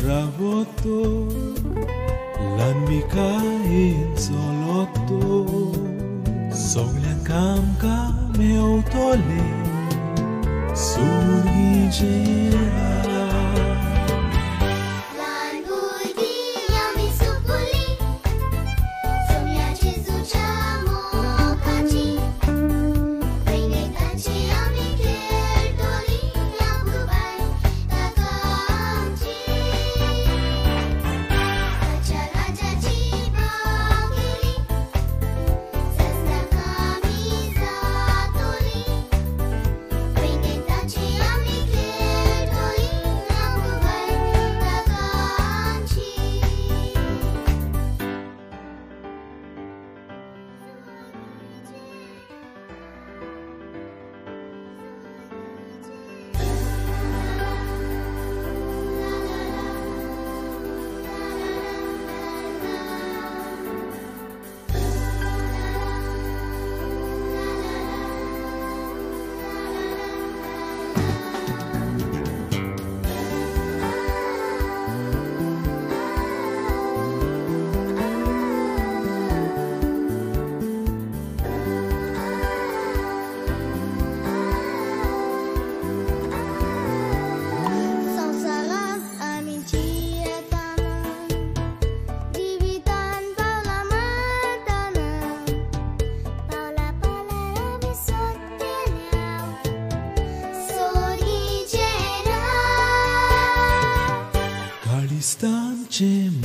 रावतो ल्हानविकायेन चलतो सगळ्यांक आमकां मेवतलें सुर्गीचें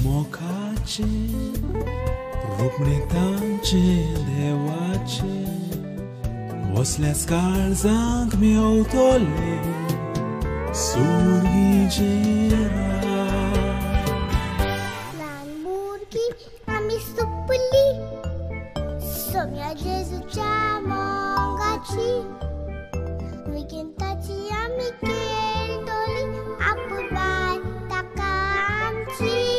मोखाचे रुपणे देवाचे वसल्यास काळजांक मेवतले सुर्गीचें ल्हान भुरगीं आमी सुपली सगळ्या जेजूच्या मोगाची विगिंताची आमी खेळटली आपुरबाय ताका आमची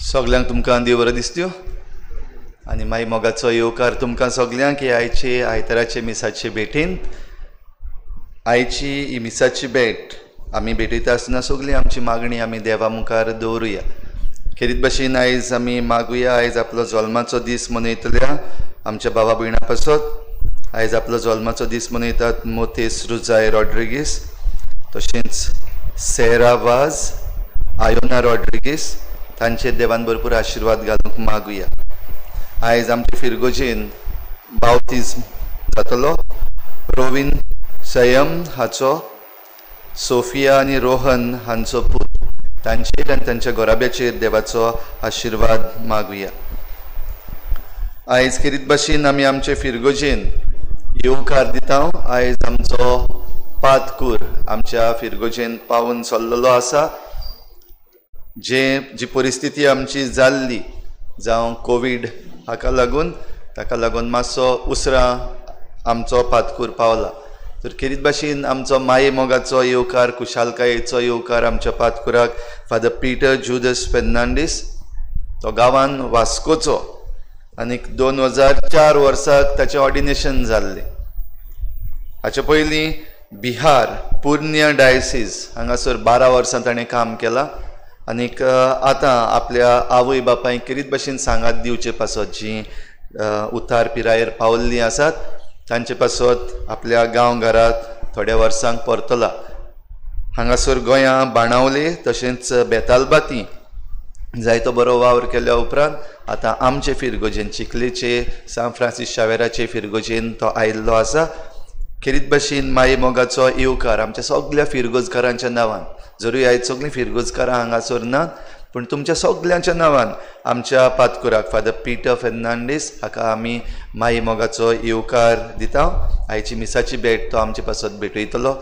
सगल्यांक तुमकां देव बरो दिसत्यो आनी मागीर मोगाचो येवकार तुमकां सगल्यांक हे आयचे आयताराचे मिसाचे भेटीन. आयची ही मिसाची भेट आमी भेटयता आसतना सगळीं आमची मागणी आमी देवा मुखार दवरुया. खेरीत भाशेन आयज आमी मागुया, आयज आपलो जल्माचो दीस मनयतल्या आमच्या भावा भयणा पासत. आयज आपलो जल्माचो दीस मनयतात मोतेस रुजाय रॉड्रिगीस, तशेंच सेरा वाज, आयोना रॉड्रिगीस, तांचेर देवान भरपूर आशिर्वाद घालूंक मागुया. आयज आमचे फिरगोजेन बावतीज्म जातलो. रोविन सयम हाचो, सोफिया आनी रोहन हांचो पूत, तांचेर आनी तांच्या घराब्याचेर देवाचो आशिर्वाद मागुया. आयज खेरीत भाशेन आमी आमचे फिरगोजेन येवकार दिता. आयज आमचो पातकूर आमच्या फिरगोजेन पावून चल्लेलो आसा. जे जी परिस्थिती आमची जाल्ली जावं कोवीड हाका लागून, ताका लागून मातसो उसरां आमचो पातकूर पावला. तर खेरीत भाशेन आमचो माये मोगाचो येवकार, खुशालकायेचो येवकार आमच्या पातकुराक फादर पिटर जुदस फेर्नांडीस, तो गांवान वास्कोचो आनीक 2004 वर्साक ताचें ऑर्डिनेशन जाल्लें. हाचे पयलीं बिहार पुर्निया डायसीस हांगासर 12 वर्सां ताणें काम केलां आनीक आतां आपल्या आवय बापायक खेरीत भाशेन सांगात दिवचे पासत जीं उतार पिरायेर पावल्लीं आसात तांचे पासत आपल्या गांव घरांत थोड्या वर्सांक परतला. हांगासर गोंया बाणावले तशेंच बेतालबाती जायतो बरो वावर केल्या उपरांत आतां आमचे फिरगोजेन चिखलेचे सांत फ्रांसीस शावेराचे फिरगोजेन तो आयिल्लो आसा. खेरीत भाशेन माये मोगाचो येवकार आमच्या सगल्या फिरगोजकारांच्या नांवान, जरूय आयज सगळीं फिरगोजकारां हांगासर नात, पूण तुमच्या सगल्यांच्या नांवान आमच्या पातकुराक फादर पिटर फेर्नांडीस हाका आमी माये मोगाचो येवकार दिता. आयची मिसाची भेट तो आमचे पासत भेटयतलो.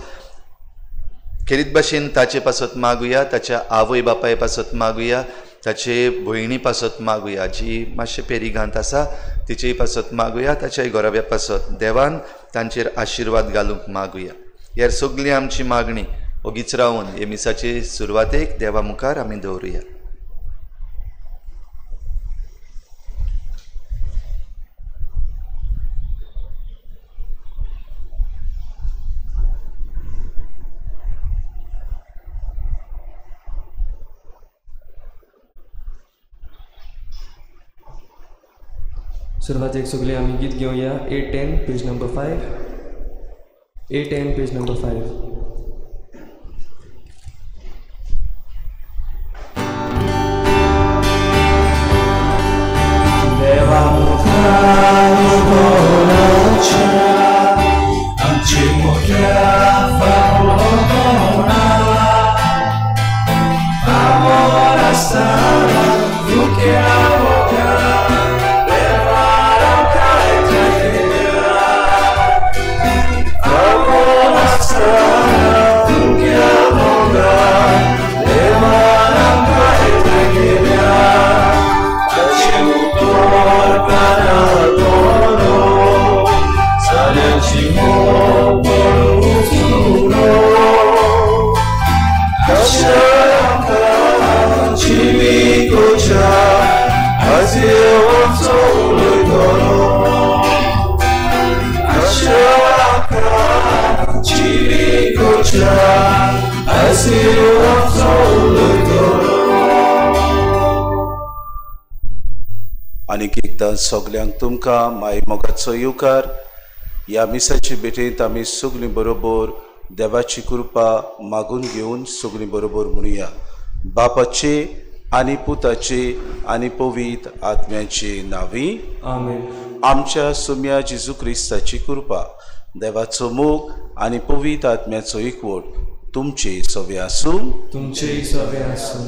खेरीत भाशेन ताचे पासत मागुया, ताच्या आवय बापाय पासत मागुया, ताचे भयणी पासत मागुया जी मातशे पेरिगांत आसा तिचेय पासत मागुया, ताच्याय घराब्या पासत देवान तांचेर आशिर्वाद घालूंक मागुया. ह्या सगळी आमची मागणी ओगीच रावन हे मिसाचे सुरवातेक देवा मुखार आमी दवरुया. सुरवातेक सगळे आमी गीत घेवया. 810 पेज नंबर 5, 810 पेज नंबर 5. देवा मुखार उबोवच्या आमचे मोठ्या फावोना फावोर आसतना दुख्या मोठ्या आनीक एकदां सगल्यांक तुमकां माय मोगाचो येवकार. ह्या मिसाचे भेटेंत आमी सगळीं बरोबर देवाची कृपा मागून घेवन सगळीं बरोबर म्हणुया. बापाचे आनी पुताचे आनी पवित्र आत्म्याचे नांवी आमेन. आमच्या सुम्या जेजू क्रिस्ताची कृपा, देवाचो मोग आनी पवित्र आत्म्याचो एकवट तुमचे सवे आसूं, तुमचेय सवे आसूं.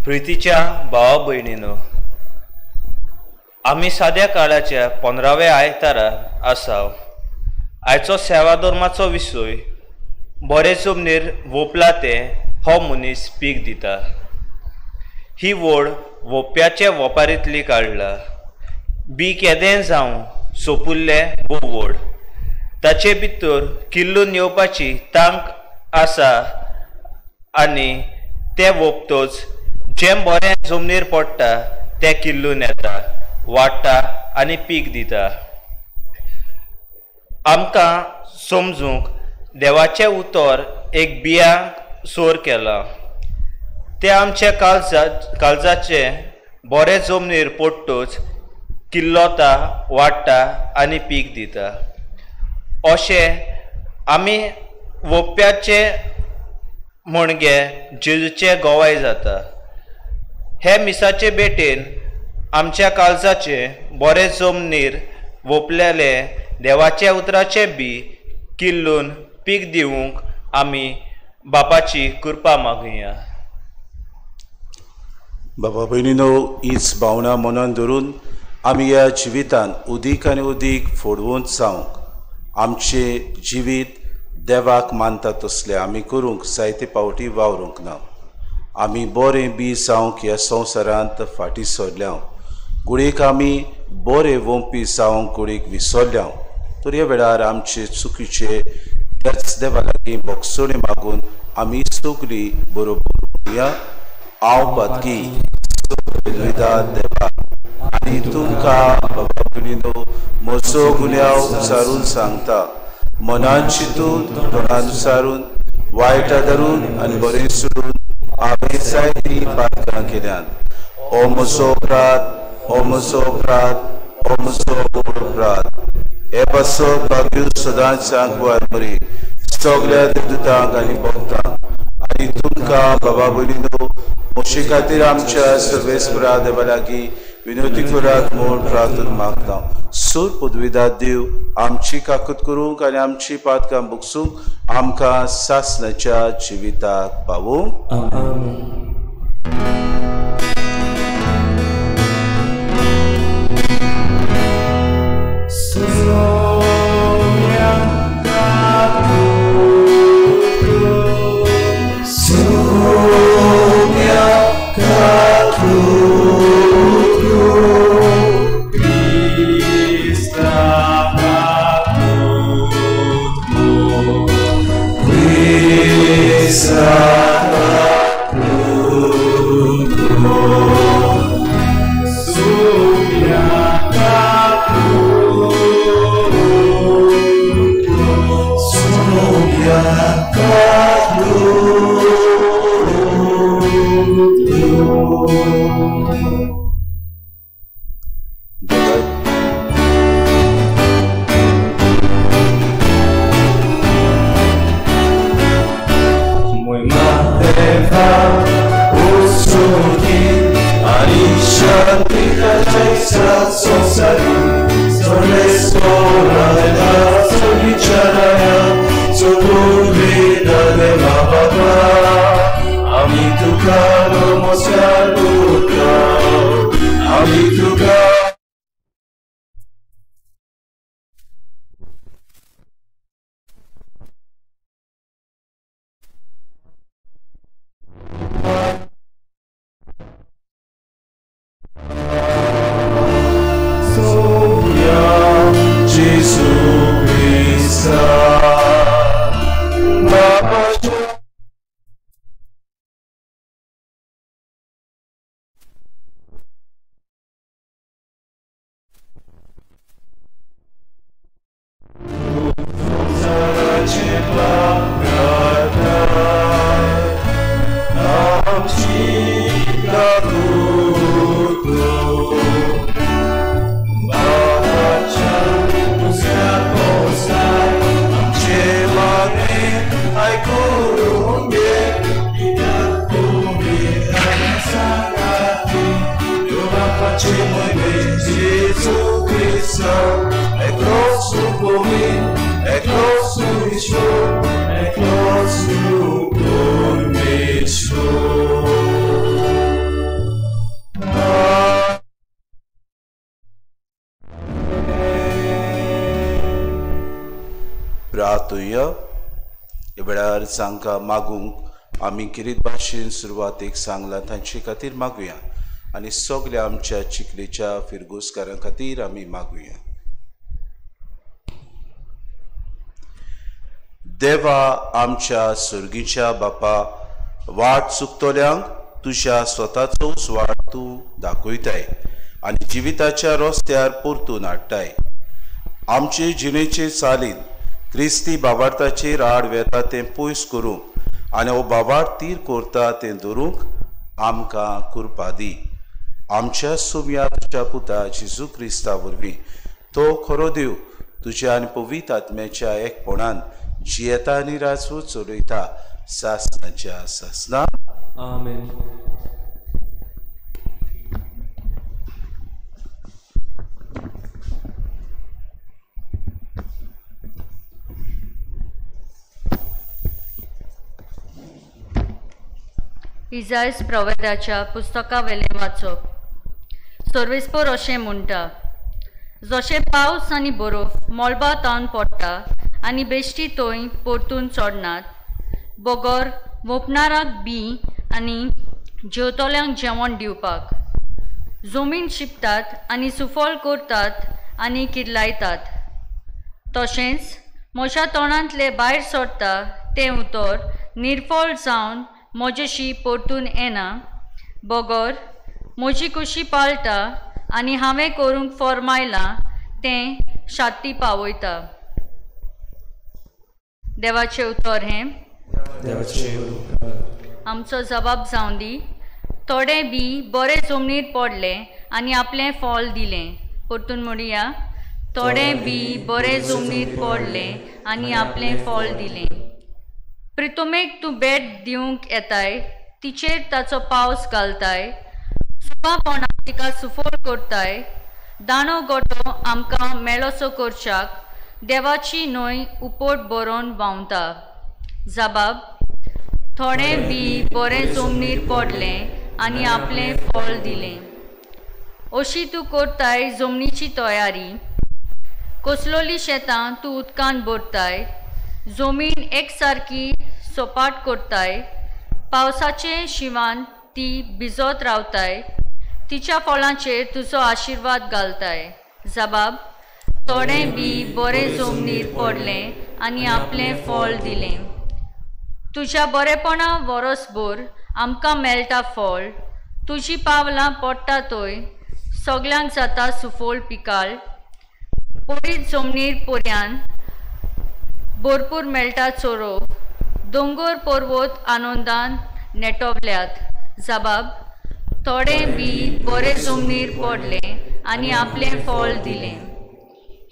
प्रितीच्या भावा भयणीनो, आमी साद्या काळाच्या 15व्या आयतारा आसाव. आयचो सेवा धर्माचो विशय बरे जमनीर वोपला तें हो मनीस पीक दिता. ही वोड वोप्याचे वोपारींतली काडला. बी केदें जावं सोपुल्लें वो वोड ताचे भितर किल्लून येवपाची तांक आसा आनी तें वोपतोच जें बरें जमनीर पडटा तें किल्लून येता, वाडटा आनी पीक दिता. आमकां समजूंक देवाचें उतर एक बियांक सोर केलां. तें आमच्या काळजाचें बरें जमनीर पडटच किल्लोता, वाडटा आनी पीक दिता. अशें आमी वोप्याचे म्हणगे जेजूचे गोवाय जाता. हे मिसाचे भेटेन आमच्या काळजाचे बरें जमनीर वोपलेले देवाच्या उतराचें बी किल्लून पीक दिवंक आमी बापाची कृपा मागुया. बाबा भयणीनो, हीच भावना मनान धरून आमी ह्या जिवितान उदीक आनी उदीक फोडवंत जावंक, आमचें जिवीत देवाक मानता तसलें आमी करूंक जायते फावटी वावरूंक ना. आमी बरें बी जावंक ह्या संवसारांत फाटीं सरल्या, गुडयेक आमी बरें वोंपी जावंक गुडयेक विसरल्या. तर ह्या वेळार आमचे चुकीचे त्याच देवा लागीं बोगसोणी मागून आमी सगळीं बरोबर म्हणया, हांव पातकी देवा आनी तुमकां बाबा भयणीनो म्हजो गुन्यांव सारून सांगता. मनान चिंतून, तोंडान सारून, वायटां धरून आनी बरें सोडून हांवें जायतीं पातकां केल्यांत. ओ म्हजो अपराध, ओ म्हजो अपराध, ओ म्हजो व्हड अपराध. हे पासत भाग्य सदांच सांगवार मरी सगळ्या देवदूतांक आनी भक्तांक आनी तुमकां बाबा भयणीनो म्हजे खातीर आमच्या सर्वेस्परा देवा लागीं विनवती करात म्हूण प्रार्थना मागता. सूर पदवीदार देव आमची काकूत करूंक आनी आमची पातकां भोगसूंक आमकां सासणाच्या जिविताक पावोवंक. आमेन. वेळार जांकां मागूंक आमी किरीत भाशेन सुरवातेक सांगलां तांचे खातीर मागुया आनी सगल्या आमच्या चिखलेच्या फिरगोजकारां खातीर आमी मागुया. देवा आमच्या सर्गीच्या बापा, वाट चुकतल्यांक तुज्या स्वताचोच वाट तूं दाखयताय आनी जिविताच्या रस्त्यार परतून हाडटाय. आमचे जिणेचे चालीन क्रिस्ती बाबार्थाचेर आड वेता तें पयस करूंक आनी हो बाबार्थ तीर करता तें धरूंक आमकां कृपा दी. आमच्या सुम्या तुज्या पुता जेजू क्रिस्ता वरवीं, तो खरो देव तुज्या आनी पवित्र आत्म्याच्या एकपणान जियेता आनी राजवट चलयता सासनाच्या सासना. आमेन. इजायस प्रवेदाच्या पुस्तकावेलें वाचप. सर्वेस्पोर अशें म्हणटा, जशें पावस आनी बरोफ मळबा तावन पडटा आनी बेश्टी थंय परतून चडनात, बगर वोपणाराक बी आनी जेवतल्यांक जेवण दिवपाक, जमीन शिंपतात आनी सुफळ करतात आनी किर्लायतात, तशेंच म्हज्या तोंडांतलें भायर सरता तें उतर निर्फळ जावन म्हजेशी परतून येना, बगर म्हजी कुशी पाळटा आनी हांवें करूंक फॉर्मायलां तें शाती पावयता. देवाचें उतर हें. आमचो जबाब जावं दी. थोडे बी बरे जमनीर पडले आनी आपलें फळ दिलें. परतून म्हणया, थोडे बी बरे जमनीर पडले आनी आपलें फळ दिलें. प्रितोमेक तूं भेट दिवंक येताय, तिचेर ताचो पावस घालताय, सुखापणाक तिका सुफळ करताय, दाणो गोटो आमकां मेळोसो करच्याक देवाची न्हंय उपट बरोवन व्हांवता. जबाब, थोडे बी बरें जमनीर पडलें आनी आपलें फळ दिलें. अशी तूं करताय जमनीची तयारी, कसलोली शेतां तूं उदकान भरताय, जमीन एकसारकी सपाट करताय, पावसाचे शिवान ती भिजत रावताय, तिच्या फळांचेर तुजो आशिर्वाद घालताय. जबाब, थोडें बी बरें जमनीर पडलें आनी आपलें फळ दिलें. तुज्या बरेपणा वरसभर आमकां मेळटा फळ, तुजी पावलां पडटा थंय सगल्यांक जाता सुफळ पिकाळ, परीत जमनीर पर्यान भरपूर मेळटा चोरोव, दोंगर पर्वत आनंदान नेटवल्यात. जबाब, थोडें बी बरें जमनीर पडलें आनी आपलें फळ दिलें.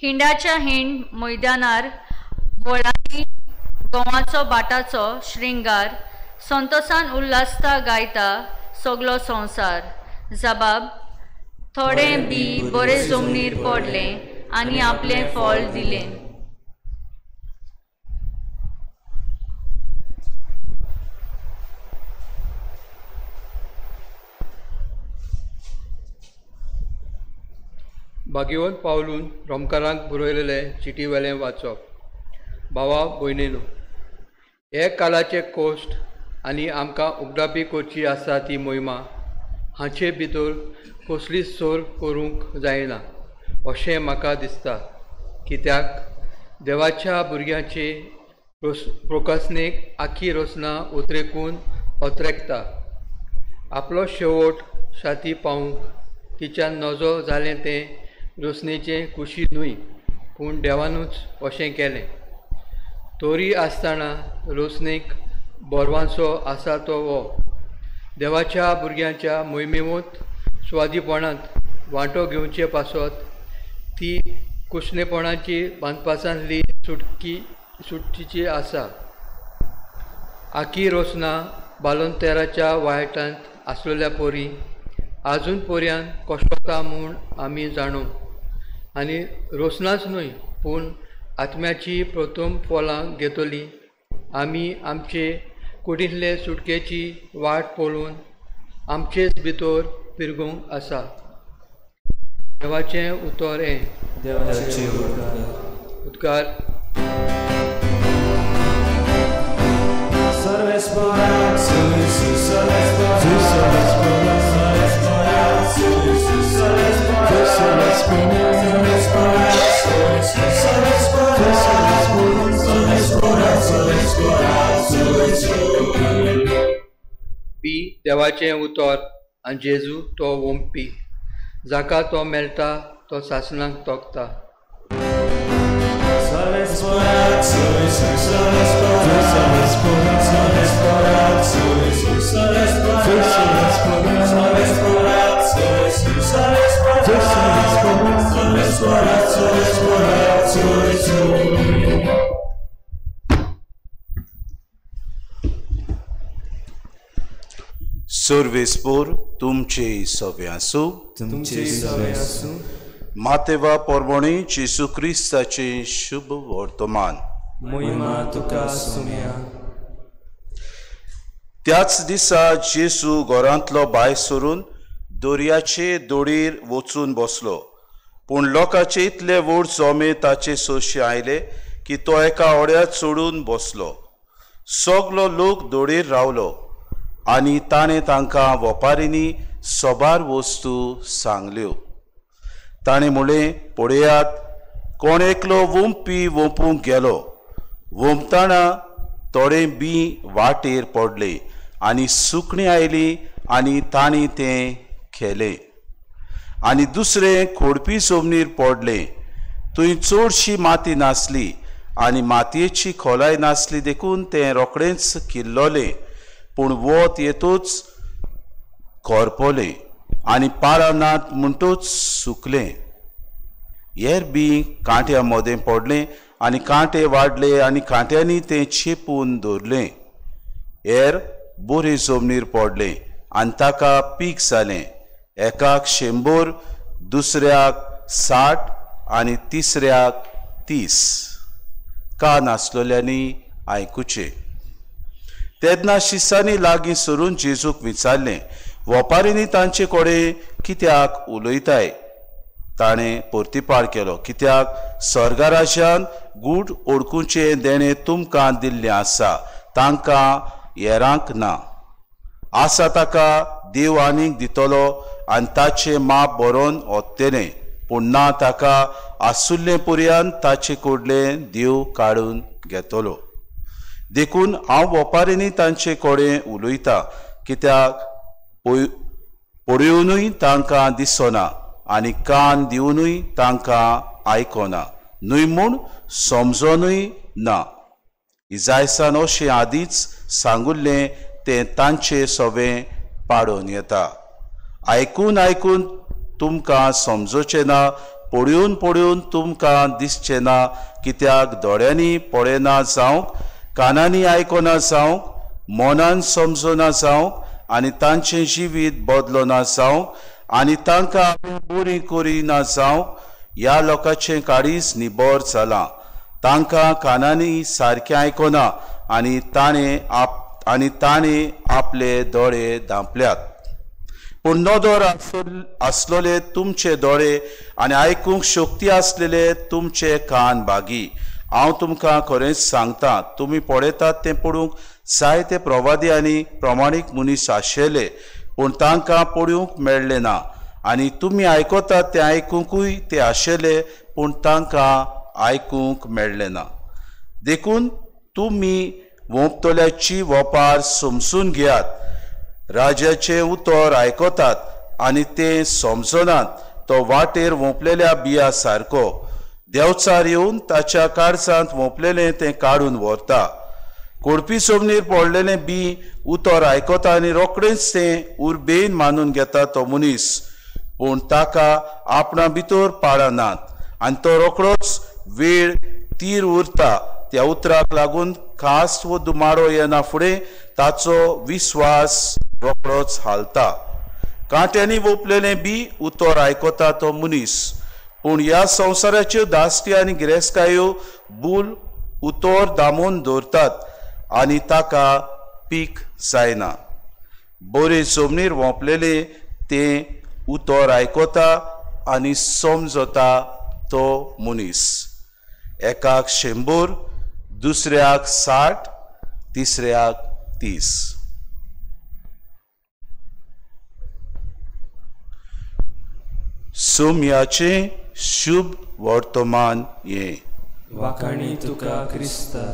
हिंडाच्या हिंड मैदानार वळांनी गोवाचो भाटाचो श्रृंगार, संतोसान उल्हासता गायता सगलो संवसार. जबाब, थोडें बी बरें जमनीर पडलें आनी आपलें फळ दिलें. भाग्यवंत पावलून रोमकारांक बरयलेले चिटीवेलें वाचप. भावा भयणीनो, हे काळाचे कोश्ट आनी आमकां उगडापी करची आसा ती मोहिमा हांचे भितर कसलीच सोर करूंक जायना अशें म्हाका दिसता. कित्याक देवाच्या भुरग्यांचे प्रोकासनेक आखी रचना उतरेकून अत्रेकता. आपलो शेवट शाती पावूंक तिच्यान नजो जालें तें रोसनेचें कुशी न्हय, पूण देवानूच अशें केलें. तरी आसतना रोसनेक बोरवांचो आसा तो हो देवाच्या भुरग्यांच्या मोहिमेवंत स्वादीपणांत वांटो घेवचे पासत ती कुशणेपणाची बांदपासांतली सुटकी सुटचीची आसा. आखी रोसना बालोंतेराच्या वायटांत आसलेल्या पोरी आजून पर्यान कश्टता म्हूण आमी जाणू आनी रोसनाच न्हय पूण आत्म्याची प्रथम फळां घेतली. आमी आमचे कुडींतले सुटकेची वाट पळोवन आमचेच भितर पिरगूंक आसा. देवाचें उतर हें. देवाचे उपकार. उपकार. Solo esperanza. बी देवाचें उतर आनी जेजू तो वोंपी, जाका तो मेळटा तो सासणाक तोखता. सर्वेस्पोर तुमचे सवे आसूं. तुमचे सवे आसूं. मातेवा परवणी जेजू क्रिस्ताचे शुभ वर्तमान. मोहिमा तुका सुम्या. त्याच दिसा जेजू घरांतलो भायर सरून दर्याचे दोडीर वचून बसलो. पूण लोकांचे इतले व्हड जमे ताचे सोशे आयले की तो एका ओड्यात चडून बसलो. सगलो लोक दोडीर रावलो आनी ताणें तांकां वपारींनी सोबार वस्तू सांगल्यो. ताणें म्हणलें, पळयात, कोण एकलो वोंपी वोंपूंक गेलो. वोंपतना थोडे बी वाटेर पडले आनी सुकणीं आयलीं आनी तांणी तें खेलें. आनी दुसरें खोडपी जमनीर पडलें. थंय चडशी माती नासली आनी मातयेची खोलाय नासली, देखून तें रोखडेंच किल्लोलें. पूण वत येतूच करपलें आनी पारां नात म्हणटूच सुकलें. हेर बी कांट्या मदें पडलें आनी कांटे वाडले आनी कांट्यांनी तें चेपून दवरलें. हेर बोरे जमनीर पडलें आनी ताका पीक जालें. एकाक 100, दुसऱ्याक 60 आनी तिसऱ्याक 30. कान आसलेल्यांनी आयकुचें. तेन्ना शिसांनी लागीं सरून जेजूक विचारलें, वपारींनी तांचे कडेन कित्याक उलयताय? ताणें परतिपाळ केलो, कित्याक स्वर्गा राज्यान गूट ओडकुचें देणें तुमकां दिल्लें आसा, तांकां हेरांक ना. आसा ताका देव आनीक दितलो आनी ताचें माप बरोवन ओत्तलें, पूण ना ताका आसुल्लें पुरयान ताचे कडलें देव काडून घेतलो. देखून हांव वपारींनी तांचे कडेन उलयतां, कित्याक पळोवनूय तांकां दिसना आनी कान दिवनूय तांकां आयकना, न्हय म्हूण समजोनूय ना. इजायसान अशें आदींच सांगुल्लें तें तांचे सवें पाडून येता. आयकून आयकून तुमकां समजोचें ना, पळोवन पळोवन तुमकां दिसचें ना, कित्याक दोळ्यांनी पळयना जावंक, कानांनी आयकना जावंक, मनान समजना जावंक आनी तांचें जिवीत बदलना जावंक आनी तांकां बरी करिना जावंक ह्या लोकांचें काळीज निबर जालां. तांकां कानांनी सारकें आयकना आनी ताणें आपले दोळे धांपल्यात. पूण नदर आसलेले तुमचे दोळे आनी आयकूंक शक्ती आसलेले तुमचे कान भागी. हांव तुमकां खरेंच सांगता, तुमी पळयतात तें पळोवंक जायते प्रवादी आनी प्रमाणीक मनीस आशिल्ले, पूण तांकां पळोवंक मेळ्ळें ना. आनी तुमी आयकतात तें आयकुंकूय ते आशिल्ले, पूण तांकां आयकूंक मेळ्ळें ना. देखून तुमी वोंपतल्याची वपार समजून घेयात. राजाचें उतर आयकतात आनी तें समजनात, तो वाटेर वोंपलेल्या बिया सारको देवचार येवन ताच्या काळजांत वोंपलेलें तें काडून व्हरता. कोडपी जमनीर पडलेलें बी उतर आयकता आनी रोखडेंच तें उर्बेन मानून घेता तो मनीस, पूण ताका आपणा भितर पाळां नात आनी तो रोखडोच वेळ तीर उरता. त्या उतराक लागून खास वो दुमाडो येना फुडें ताचो विस्वास रोखडोच हालता. कांट्यांनी वोंपलेलें बी उतर आयकता तो मनीस, पूण ह्या संवसाराच्यो दास्ती आनी गिरेस्तकायो बूल उतर दामून दवरतात आनी ताका पीक जायना. बरे जमनीर वोंपलेलें तें उतर आयकता आनी समजता तो मनीस. एकाक 100, दुसऱ्याक 60, तिसऱ्याक 30. सोम्याचें शुभ वर्तमान हें. वाखाणी तुका क्रिस्ता.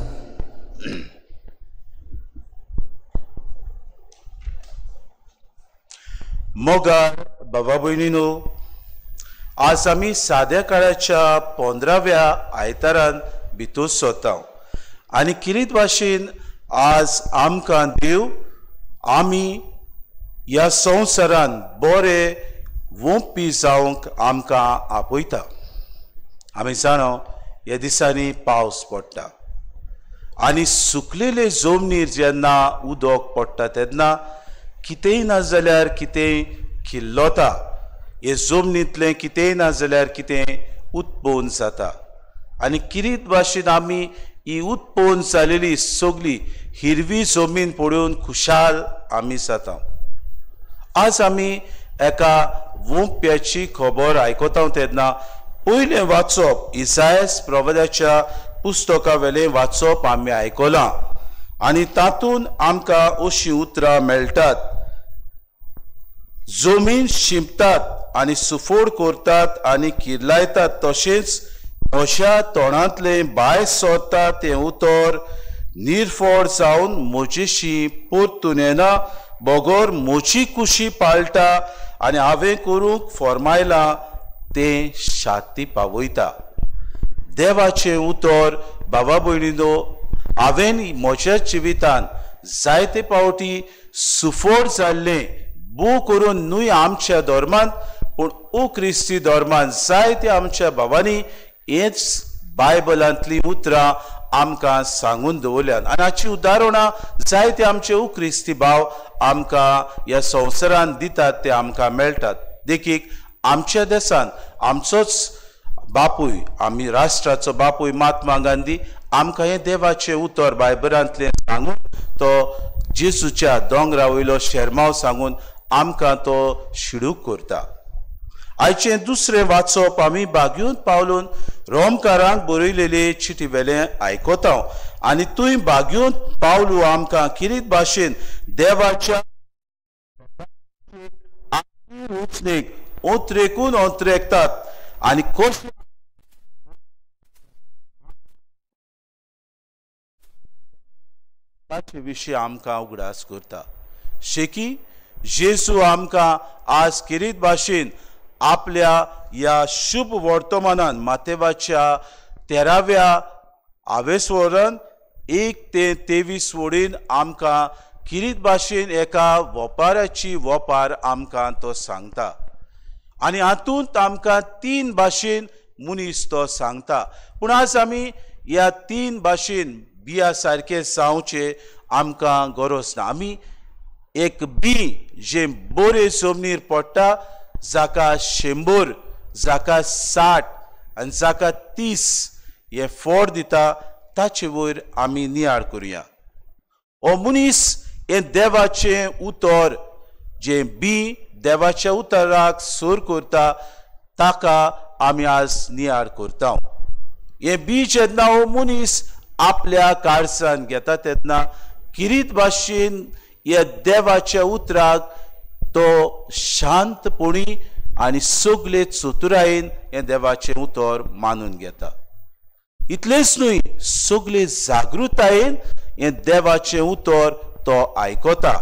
मोगाळ बाबा भयणीनो, आज आमी साद्या काळाच्या 15व्या आयतारान भितर सोता आनी किरीत भाशेन आज आमकां देव आमी ह्या संवसारान बरे वोंपी जावंक आमकां आपयता. आमी जाणा ह्या दिसांनी पावस पडटा आनी सुकलेले जमनीर जेन्ना उदक पडटा तेन्ना कितेंय ना जाल्यार कितेंय किल्लता, हे जमनींतलें कितेंय ना जाल्यार कितें उत्पन्न जाता. आनी किरीत भाशेन आमी ही उत्पन्न जालेली सगळी हिरवी जमीन पळोवन खुशाल आमी जाता. आज आमी एका वोंप्याची खबर आयकता तेन्ना पयलें वाचप इसायस प्रवादाच्या पुस्तका वेलें वाचप आमी आयकलां आनी तातूंत आमकां अशीं उतरां मेळटात, जमीन शिंपतात आनी सुफोड करतात आनी किर्लायतात, तशेंच म्हज्या तोंडांतलें भायर सरता तें उतर निर्फळ जावन म्हजेशी परतून येना, बगर म्हजी कुशी पाळटा आनी हांवें करूंक फर्मायलां तें शाती पावयता. देवाचें उतर बाबा भयणीनो, हांवें म्हज्या जिवितान जायते पावटी सुफळ जाल्लें बो करून न्हय आमच्या धर्मांत पूण ओ क्रिस्ती धर्मांत जायते आमच्या भावांनी हेच बायबलांतलीं उतरां आमकां सांगून दवरल्यात आनी हाची उदाहरणां जायते आमचे ओ क्रिस्ती भाव आमकां ह्या संवसारांत दितात ते आमकां मेळटात. देखीक आमच्या देशांत आमचोच बापूय, आमी राष्ट्राचो बापूय महात्मा गांधी आमकां हें देवाचें उतर बायबलांतलें सांगून तो जेजूच्या दोंगरा वयलो शेरमाव सांगून आमकां तो शिडूक करता. आयचें दुसरें वाचप आमी बागयोन पावलून रोमकारांक बरयलेले चिटी वेलें आयकता आनी थंय बागयोन पावलू आमकां किरीत भाशेन देवाच्या रचणेक ओंत्रेकून ओंत्रेकतात आनी कशें ताचे विशीं आमकां उगडास करता. शेकी जेजू आमकां आज किरीत भाशेन आपल्या ह्या शुभ वर्तमानान मातेवाच्या 13व्या आवेसवरान 1 ते 23 वडीन आमकां किरीत भाशेन एका वपाराची वपार आमकां तो सांगता आनी हातूंत आमकां 3 भाशेन मनीस तो सांगता. पूण आज आमी ह्या 3 भाशेन बिया सारके जावचें आमकां गरज ना. आमी एक बी जें बरें जमनीर पडटा जाका 100, जाका 60 आनी जाका 30 हे फोड दिता ताचे वयर आमी नियाळ करुया. हो मनीस हें देवाचें उतर जें बी देवाच्या उतराक सर करता ताका आमी आज नियाळ करता. हें बी जेन्ना हो मनीस आपल्या काळजान घेता तेन्ना किरीत भाशेन ह्या देवाच्या उतराक तो शांतपणी आनी सगळे चतुरायेन हें देवाचें उतर मानून घेता. इतलेंच न्हय, सगळे जागृतायेन हें देवाचें उतर तो आयकता.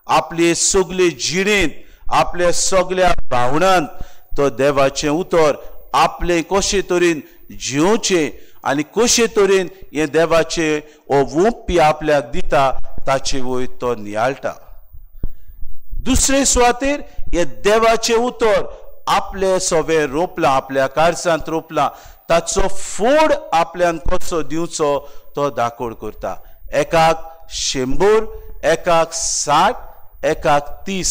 आपले सगळे जिणेंत, आपल्या सगळ्या भावनांत तो देवाचें उतर आपले कशे तरेन जियोवचें आनी कशे तरेन हें देवाचें हो वोंपी आपल्याक दिता ताचे वयर तो नियाळटा. दुसरे सुवातेर हे देवाचें उतर आपले सवें रोपलां, आपल्या काळजांत रोपलां, ताचो फोड आपल्यान कसो दिवचो तो दाकोड करता. एकाक 100, एकाक 60, एकाक 30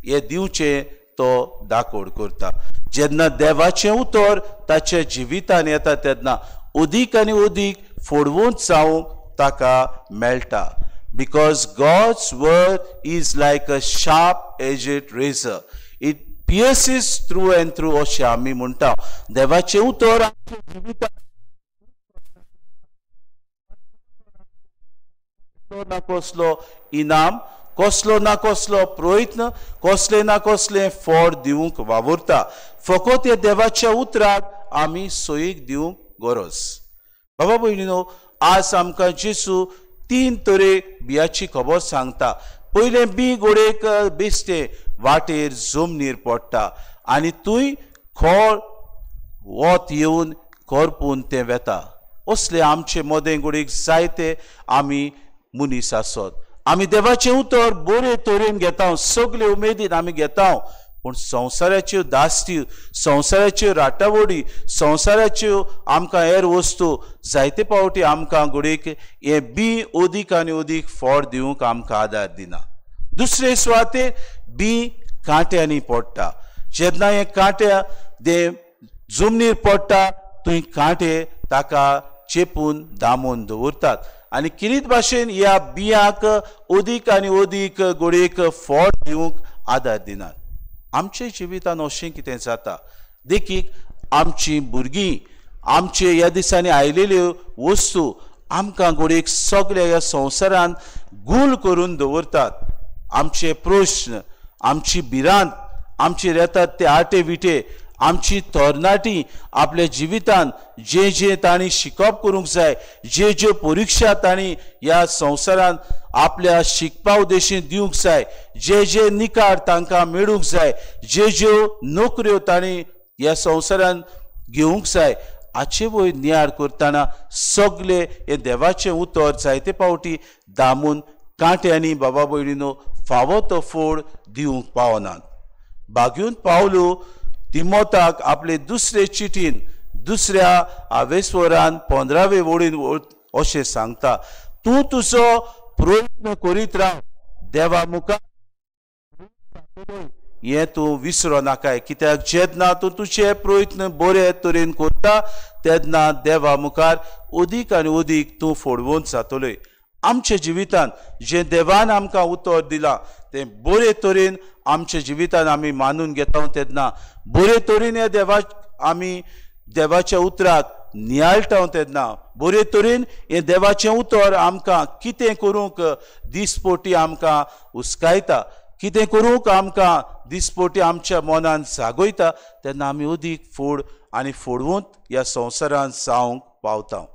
हे दिवचें तो दाकोड करता. जेन्ना देवाचें उतर ताच्या जिवितान येता तेन्ना अदीक आनी अदीक फोडवंत जावंक ताका मेळटा. Because God's word is like a sharp edged razor, it pierces through and through अशें आमी म्हणटा. देवाचें उतर आमच्या जिवितान ना कसलो इनाम, कसलो ना कसलो प्रयत्न, कसले ना कसले फळ दिवंक वावुरता. फकत ह्या देवाच्या उतराक आमी सोयीक दिवंक गरज. बाबा भयणीनो, आज आमकां जेजू 3 तरे बियाची खबर सांगता. पयलें बी गोडेक बेश्टें वाटेर जमनीर पडटा आनी थंय खोळ वत येवन करपून तें वेता. असले आमचे मदें गोडेक जायते आमी मनीस आसत. आमी देवाचें उतर बरे तरेन घेता, सगळे उमेदीन आमी घेता, पूण संवसाराच्यो दास्त्यो, संवसाराच्यो राटावडी, संवसाराच्यो आमकां हेर वस्तू जायते फावटी आमकां घडयेक हें बी अदीक आनी अदीक फळ दिवंक आमकां आदार दिना. दुसरे सुवातेर बी कांट्यांनी पडटा. जेन्ना हें कांट्या ते जमनीर पडटा थंय कांटे ताका चेपून दामून दवरतात आनी किरीत भाशेन ह्या बियांक अदीक आनी अदीक घडयेक फळ दिवंक आदार दिनात. आमच्या जिवितान अशें कितें जाता. देखीक आमची भुरगीं, आमचे ह्या दिसांनी आयलेल्यो वस्तू आमकां घडयेक सगळ्या ह्या संवसारान गूल करून दवरतात. आमचे प्रश्न, आमची भिरांत, आमचे येतात ते आटे विटे, आमची तरणाटी आपल्या जिवितान जे जे तांणी शिकप करूंक जाय, जे ज्यो परिक्षा तांणी ह्या संवसारान आपल्या शिकपा उद्देशीन दिवंक जाय, जे जे निकाल तांकां मेळूंक जाय, जे ज्यो नोकऱ्यो तांणी ह्या संवसारान घेवंक जाय, हाचे वयर नियाळ करतना सगळे हे देवाचें उतर जायते फावटी दामून कांट्यांनी बाबा भयणीनो फावो तो फोड दिवंक पावनात. बागेवन पावलो तिमोताक आपले दुसरे चिटीन दुसऱ्या आवेस्वरान 15वे वळीन अशें सांगता, तूं तुजो प्रयत्न करीत राव, देवा मुखार हें तूं विसरो नाकाय, कित्याक जेन्ना तूं तुजे प्रयत्न बरे तरेन करता तेन्ना देवा मुखार अदीक आनी अदीक तूं फोडवंत जातलोय. आमच्या जिवितान जें देवान आमकां उतर दिलां तें बरे तरेन आमच्या जिवितान आमी मानून घेता तेन्ना बरे तरेन ह्या देवा आमी देवाच्या उतराक नियाळटा तेन्ना बरे तरेन हें देवाचें उतर आमकां कितें करूंक दिसपोटी आमकां उस्कायता, कितें करूंक आमकां दिसपोटी आमच्या मनान जागयता तेन्ना आमी अदीक फोड आनी फोडवंत ह्या संवसारान जावंक पावता.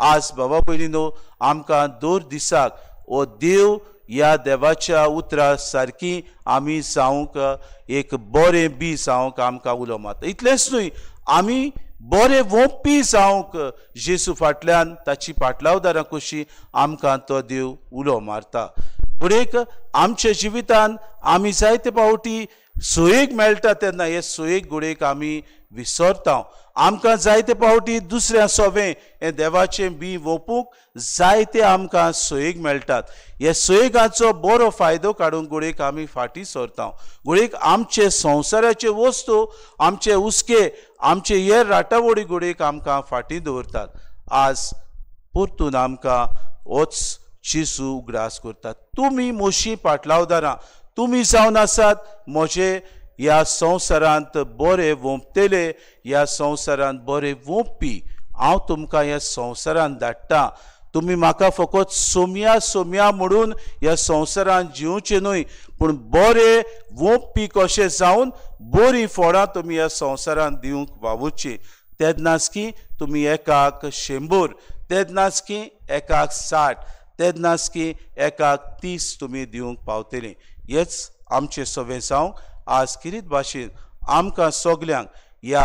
आज बाबा भयणीनो आमकां दर दिसाक हो देव ह्या देवाच्या उतरा सारकी आमी जावंक एक बरें बी जावंक आमकां उलो मारता. इतलेंच न्हय, आमी बरें वोंपी जावंक जेजू फाटल्यान ताची पाटलावदारां कशी आमकां तो देव उलो मारता. फुडें आमच्या जिवितान आमी जायते फावटी सोयेक मेळटा तेन्ना हे सोयेक घडयेक आमी विसरता. आमकां जायते फावटी दुसऱ्या सोवें हें देवाचें बी वोपूंक जायते आमकां सोयेक मेळटात. हे सोयेगाचो बरो फायदो काडूंक घडयेक आमी फाटीं सरता. घडयेक आमचे संवसाराचे वस्तू, आमचे हुस्के, आमचे हे राटावळी घडयेक आमकां फाटीं दवरतात. आज परतून आमकां होच जेजू उगडास करतात, तुमी म्हशी पाटलावदारां, तुमी जावन आसात म्हजे ह्या संवसारांत बरे वोंपतले, ह्या संवसारांत बरे वोंपपी. हांव तुमकां ह्या संवसारांत धाडटा, तुमी म्हाका फकत सोमया सोमया म्हणून ह्या संवसारांत जिवचें न्हय, पूण बरे वोंपपी कशें जावन बरीं फळां तुमी ह्या संवसारांत दिवंक वावुरचीं. तेन्नाच की तुमी एकाक 100, तेन्नाच की एकाक 60, तेन्नाच की एकाक 30 तुमी दिवंक पावतलीं. हेच आमचें सगळें जावंक आज किरीत भाशेन आमकां सगल्यांक ह्या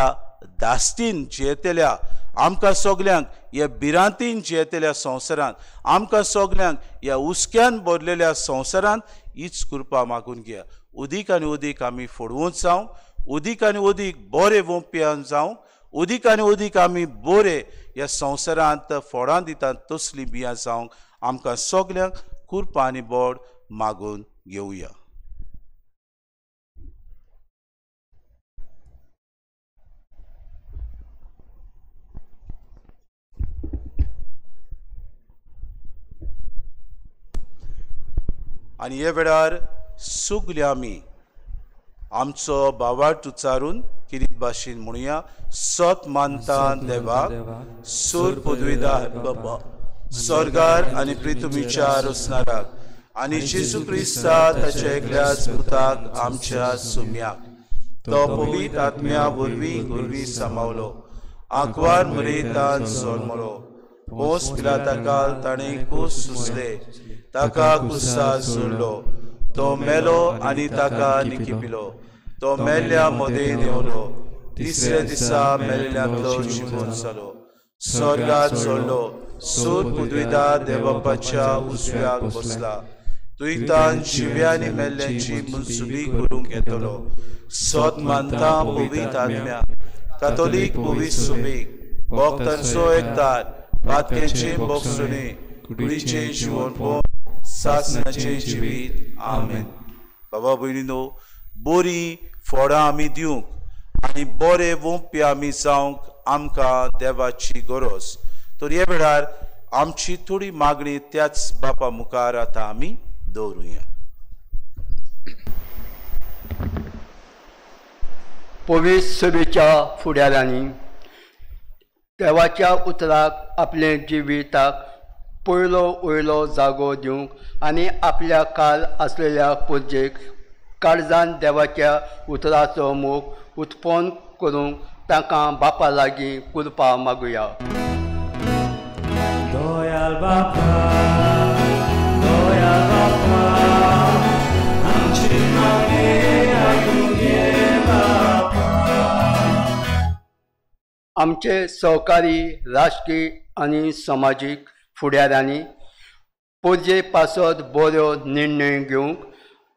दास्तीन जियेतल्या, आमकां सगल्यांक ह्या भिरांतीन जियेतल्या संवसारांत, आमकां सगल्यांक ह्या हुस्क्यान भरलेल्या संवसारांत हीच कृपा मागून घेया. अदीक आनी अदीक आमी फोडवंत जावंक, अदीक आनी अदीक बरे वोंपयान जावंक, अदीक आनी अदीक आमी बरे ह्या संवसारांत फळां दितात तसलीं बियां जावंक आमकां सगल्यांक कृपा आनी बोड मागून घेवया. आनी हे वेळार सगळे आमी आमचो भावार्थ उच्चारून किरीत भाशेन म्हणुया, सत मानता देवाक, सूर पदवीदार बाबा, स्वर्गार आनी पृथ्वीच्या रचणाराक, आनी जेजू क्रिस्ता ताच्या एकल्याच पुताक आमच्या सुम्याक, तो पवित्र आत्म्या वरवीं गुरवी सामावलो, आंकवार मरेतान जल्मलो, पोस पिलाता काल ताणें कूस सुचले, ताका कुसा सोडलो, तो मेलो आनी ताका निकिपिलो. तो मेल्ल्या मदें देंवलो, तिसऱ्या दिसा मेल्ल्यांतलो जिवोन जालो. स्वर्गात चडलो, सूर पुदविदा देवबापाच्या उजव्याक बसला. तुयतान जिव्या आनी मेल्ल्यांची मुनसुबी करूंक येतलो. सत मानता पवित्र आत्म्या, कातोलीक पवित्र सुबीक, भक्तांचो एकतार, पातक्यांची भोगसणी, कुडीचें जिवनपण, सासणाचें जिवीत. आमेन. बाबा भयणीनो, बरीं फळां आमी दिवंक आनी बरे वोंपी आमी जावंक आमकां देवाची गरज. तर ह्या वेळार आमची थोडी मागणी त्याच बापा मुखार आतां आमी दवरुया. पवित्र सभेच्या फुडाऱ्यांनी देवाच्या उतराक आपले जिविताक पयलो वयलो जागो दिवंक आनी आपल्या काल आसलेल्या पुजेक काळजान देवाच्या उतराचो मोग उत्पन्न करूंक तांकां बापा लागीं कृपा मागुया. दयाळ बापा, दयाळ बापा, आमची मागणी आयकून घे बापा. आमचे सहकारी राजकीय आनी समाजीक फुडाऱ्यांनी पुजे पासत बरो निर्णय घेवंक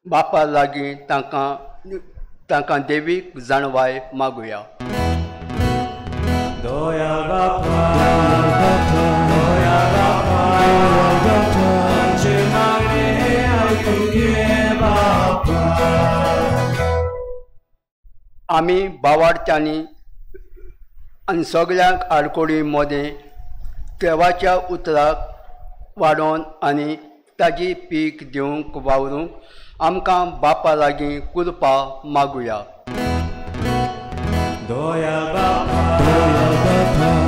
बापा लागीं तांकां देवीक जाणवाय मागुया. दयाळ बापा, दयाळ बापा, आमची मागणी आयकून घे बापा. आमी बावाडच्यांनी आनी सगळ्यांक आडकोडी मदें देवाच्या उतराक वाडोवन आनी ताजी पीक दिवंक वावरूंक आमकां बापा लागीं कृपा मागुया. दयाळ बापा,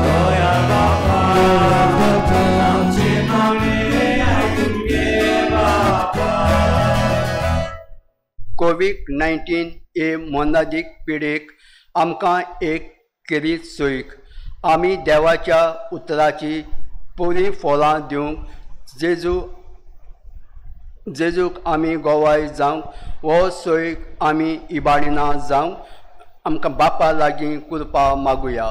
दयाळ बापा, आमची मागणी आयकून घे बापा. कोवीड-19 हे मोनादीक पिडेक आमकां एक खेरीत सोयीक आमी देवाच्या उतराची बरीं फळां दिवंक जेजूक आमी गोवाय जावंक हो सोयीक आमी इबाडिना जावंक आमकां बापा लागीं कृपा मागुया.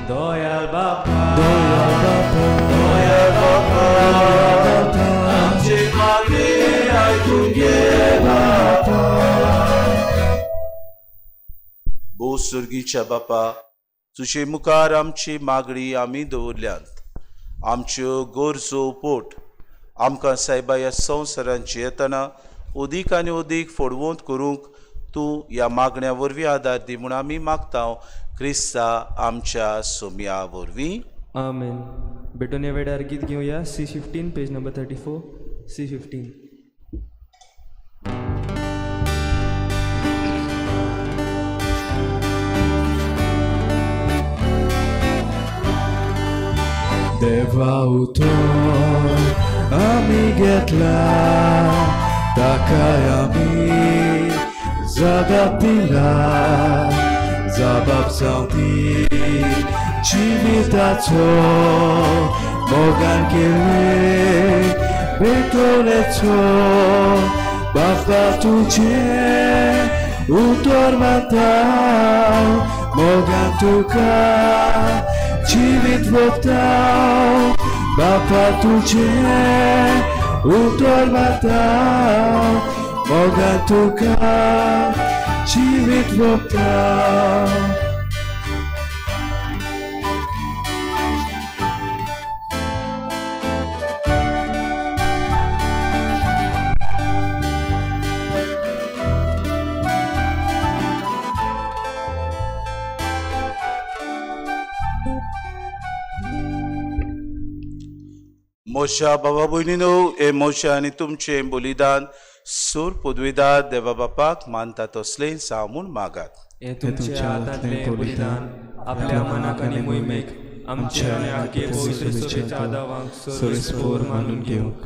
दयाळ बापा, दयाळ बापा, आमची मागणी आयकून घे बापा. भोव सुर्गीच्या बापा, तुजे मुखार आमची मागणी आमी दवरल्यांत. आमच्यो गरजो पोट आमकां सायबा ह्या संवसारांत जियेतना अदीक आनी अदीक फडवंत करूंक तूं ह्या मागण्या वरवीं आदार दी म्हूण आमी मागता क्रिस्ता आमच्या सोम्या वरवीं. आमेन. भेटून ह्या वेळार गीत घेवया. C15 page number 34. C15. देवा उतर आमी घेतला, ताकाय आमी जबाब दिला. जबाब जावं दी जिविताचो मोगान केल्ले भेटवणेचो. बापा तुजें उतर मानता, मोगान तुका जिवीत वता. बापा तुजें उतर मानता, मोगान तुका जिवीत वता. मोशा बाबा भयणीनो, हे मोशा आनी तुमचें बलिदान सूर पदवीदार देवा बापाक मानता तसलें जावं म्हूण मागात. हें तुमच्या हातांतलें बलिदान आपल्या मनाक आनी मोहिमेक आमच्या आनी आगे पवित्र सभेच्या आदावांक सर्वेस्पोर मानून घेवंक.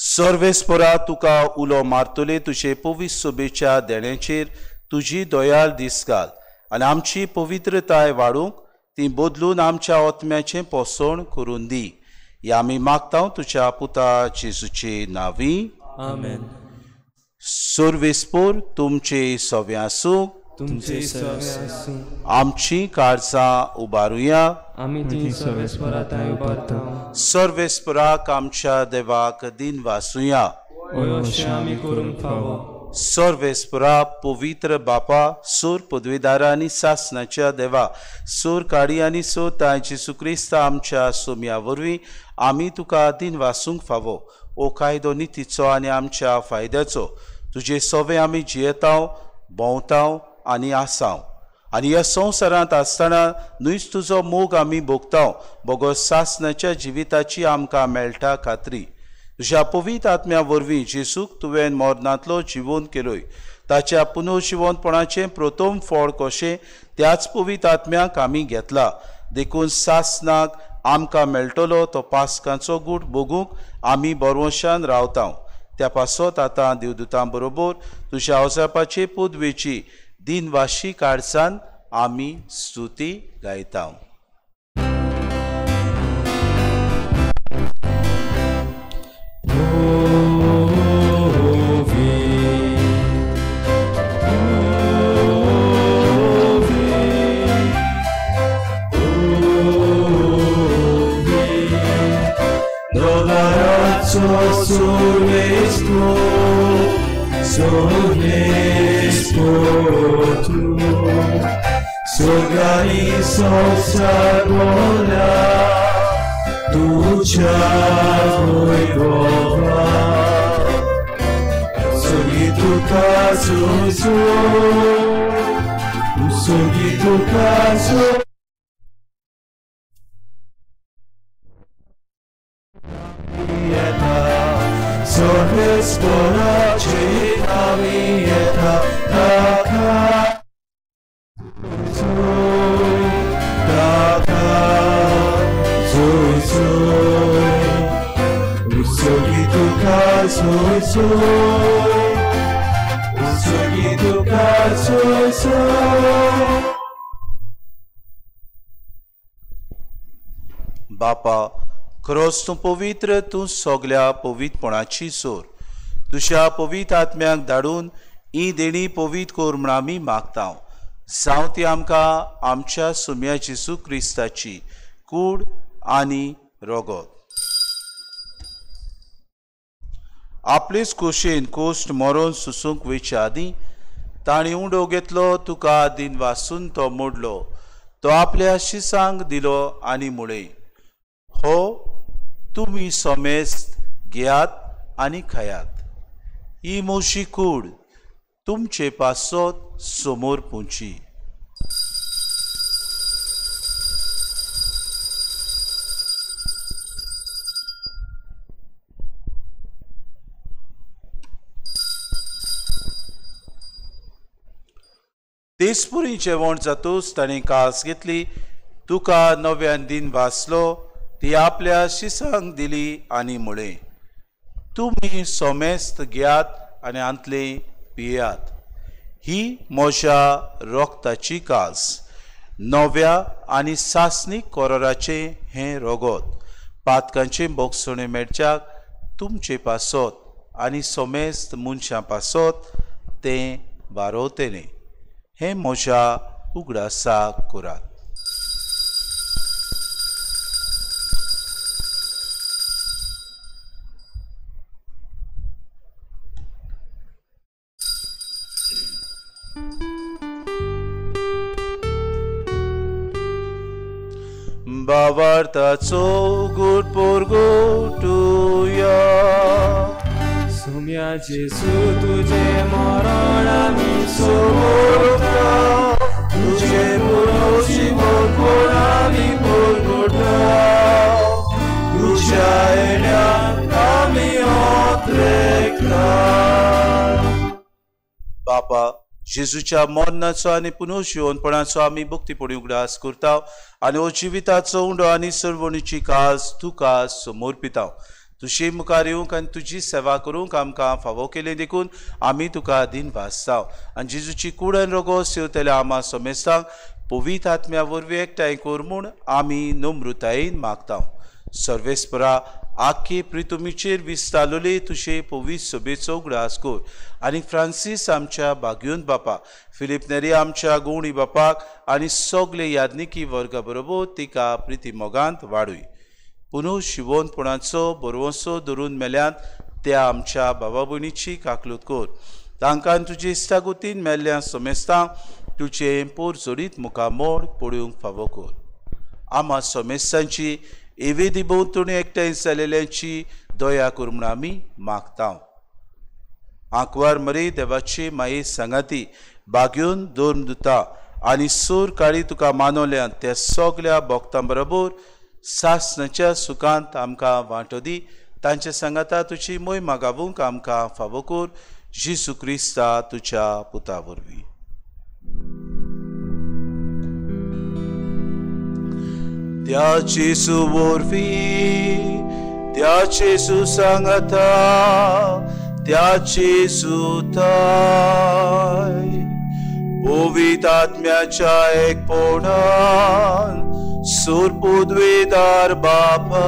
सर्वेस्पोरा तुका उलो मारतले तुजे पवित्र सभेच्या देण्याचेर तुजी दयाळ दीस घाल आनी आमची पवित्रताय वाडूंक ती बदलून आमच्या आत्म्याचें पोसण करून दी. ह्या आमी मागता तुज्या पुता जेजूचे नांवी. आमेन. सर्वेस्पोर तुमचे सवे आसूं. तुमचे सवे आसूं. आमची काळजां उबारुया. आमी ती सर्वेस्परा थंय उबारता. सर्वेस्पराक आमच्या देवाक दिन वासुया. अशें आमी करूंक फावो. सर्वेस्परा पवित्र बापा, सूर पदवीदारा आनी सासनाच्या देवा, सूर काडी आनी सूर ताय जेजू क्रिस्ता आमच्या सोम्या वरवीं आमी तुका दिन वासूंक फावो. ओ कायदो नितीचो आनी आमच्या फायद्याचो तुजे सवे आमी जियेताव, भोंवताव आनी आसाव. आनी ह्या संवसारांत आसतना न्हूच तुजो मोग आमी भोगताव, बगर सासनाच्या जिविताची आमकां मेळटा खात्री. तुज्या पवित्र आत्म्या वरवीं जेजूक तुवें मरणांतलो जिवोन केलोय, ताच्या पुनर्जिवनपणाचें प्रथम फळ कशें त्याच पवित्र आत्म्याक आमी घेतला. देखून सासनाक आमकां मेळटलो तो पास्कांचो गूट भोगूंक आमी बरवशान रावता. त्या पासत आतां देवदूतां बरोबर तुज्या अवसापाचे पदवेची दिनवाशी काळजान आमी स्तुती गायता. बापा, खरोच तूं पवित्र, तूं सगल्या पवित्रपणाची सोर. तुज्या पवित्र आत्म्याक धाडून ही देणी पवित्र कर म्हण आमी मागता. जावं ती आमकां आमच्या सुम्या जेजू क्रिस्ताची कूड आनी रगत. आपलेच खोशेन कोश्ट मरोन सुसूंक वयच्या आदीं ताणें उंडो घेतलो, तुका दिन वासून तो मोडलो, तो आपल्या शिसांक दिलो आनी म्हळें, हो तुमी समेस्त घेयात आनी खायात. ही म्हजी कूड तुमचे पासत समोर पुंची. तेजपुरी जेवण जातूच ताणें कास घेतली, तुका नव्यान दिन वाचलो, ती आपल्या शिसांक दिली आनी म्हळें, तुमी समेस्त घेयात आनी आंतले पियात. ही म्हज्या रोगताची कास, नव्या आनी सासणीक कोराराचें हें रगत, पातकांचें भोगसणें मेळच्याक तुमचे पासत आनी समेस्त मनशां पासत तें वारोवतलें. हें म्हज्या उगडासाक करात. बावार्थाचो गुट पोरगोटुया. सुम्या जेजू तुझे मरण आमी सोडता, तुझे पुनर्जीवनपण आमी पोरगोटा, तुझ्या येण्याक आमी ओत्रेकता. बापा, जेजूच्या मरणाचो आनी पुनर्जिवनपणाचो आमी भक्तीपणी उगडास करता आनी हो जिविताचो उंडो आनी सर्वणीची कास तुका समर्पिता. तुजे मुखार येवंक आनी तुजी सेवा करूंक आमकां फावो केली देखून आमी तुका दिन भासता. आनी जेजूची कूड आनी रगत सेवतल्या आमा समेस्तांक पवित्र आत्म्या वरवीं एकठांय कर म्हूण आमी नम्रतायेन मागता. सर्वेस्परा आख्खे प्रितुमीचेर विस्तारलोले तुजे पवित्र सभेचो उगडास कर आनी फ्रांसीस आमच्या बागयोन बापा, फिलीप नेरी आमच्या गोवणी बापाक आनी सगळे यादनिकी वर्गा बरोबर तिका प्रिती मोगांत वाडूय. पुनू शिवोनपणाचो बरवसो धरून मेल्यांत त्या आमच्या बाबा भयणीची काकलूत कर. तांकां तुजे इश्टागतीन मेल्ल्या समेस्तांक तुजें पोर जोडीत मुखामोड पळोवंक फावो कर. आमा समेस्तांची एवेदी भोंवतणी एकठांय जालेल्यांची दया कर म्हूण आमी मागता. आंकवार मरे देवाची माये सांगाती बागयोन दोन दुता आनी सूर काळी तुका मानवल्यान त्या सगल्या भक्तां बरोबर सासणाच्या सुखांत आमकां वांटो दी. तांचे सांगाता तुजी मोहिमा गावूंक आमकां फावो कर. जेजू क्रिस्ता तुज्या पुता वरवीं. त्या जेजू वरवीं, त्या जेजू सांगाता, त्या जेजू ताय पवित्र आत्म्याच्या एकपणान सुरपुद्वेदार बापा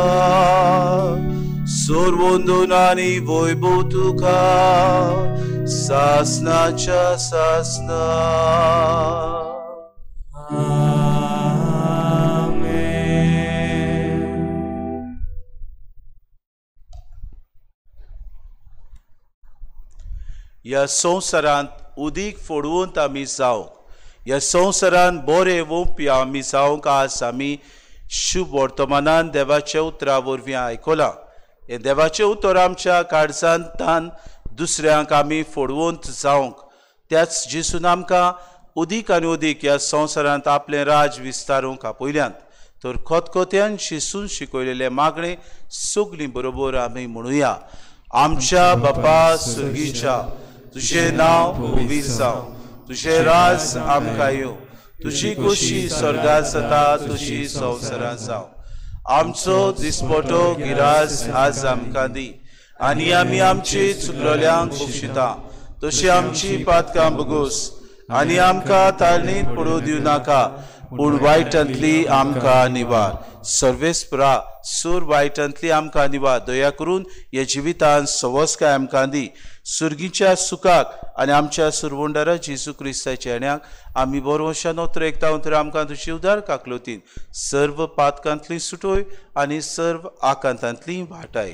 सुरवंदून आनी वैभव तुका सासनाच्या सासना. ह्या संवसारांत उदीक फोडवंत आमी जावंक, ह्या संवसारांत बरें वोंपी आमी जावंक आज आमी शुभ वर्तमानान देवाच्या उतरा वरवीं आयकलां. हें देवाचें उतर आमच्या काळजांतान दुसऱ्यांक आमी फोडवंत जावंक, त्याच जेजून आमकां उदीक आनी उदीक ह्या संवसारांत आपलें राज विस्तारूंक आपयल्यांत. तर खतखत्यान शिसून शिकयलेलें मागणें सगळीं बरोबर आमी म्हणुया. आमच्या बापा सुर्गीच्या, तुजें नांव पवित्र जावं, तुजें राज आमकां येवं, तुजी खोशी स्वर्गांत जाता तशी संवसारांत जावं. आमचो दिसपटो गिरास आज आमकां दी आनी आमी आमची चुकलोल्यांक बक्षिता तशी आमची पातकां बगोस आनी आमकां ताळणींत पडूं दिवं नाका, पूण वायटांतली आमकां निवार. सर्वेस्परा सूर वायटांतली आमकां निवार. दया करून ह्या जिवितान सवसकाय आमकां दी. सुर्गीच्या सुखाक आनी आमच्या सुरवंडारा जेजू क्रिस्ताच्या येण्याक आमी बरोवशान उतर एकता उतर आमकां तुजी उदार काकलोतीन सर्व पातकांतली सुटोय आनी सर्व आकांतांतली वाटाय.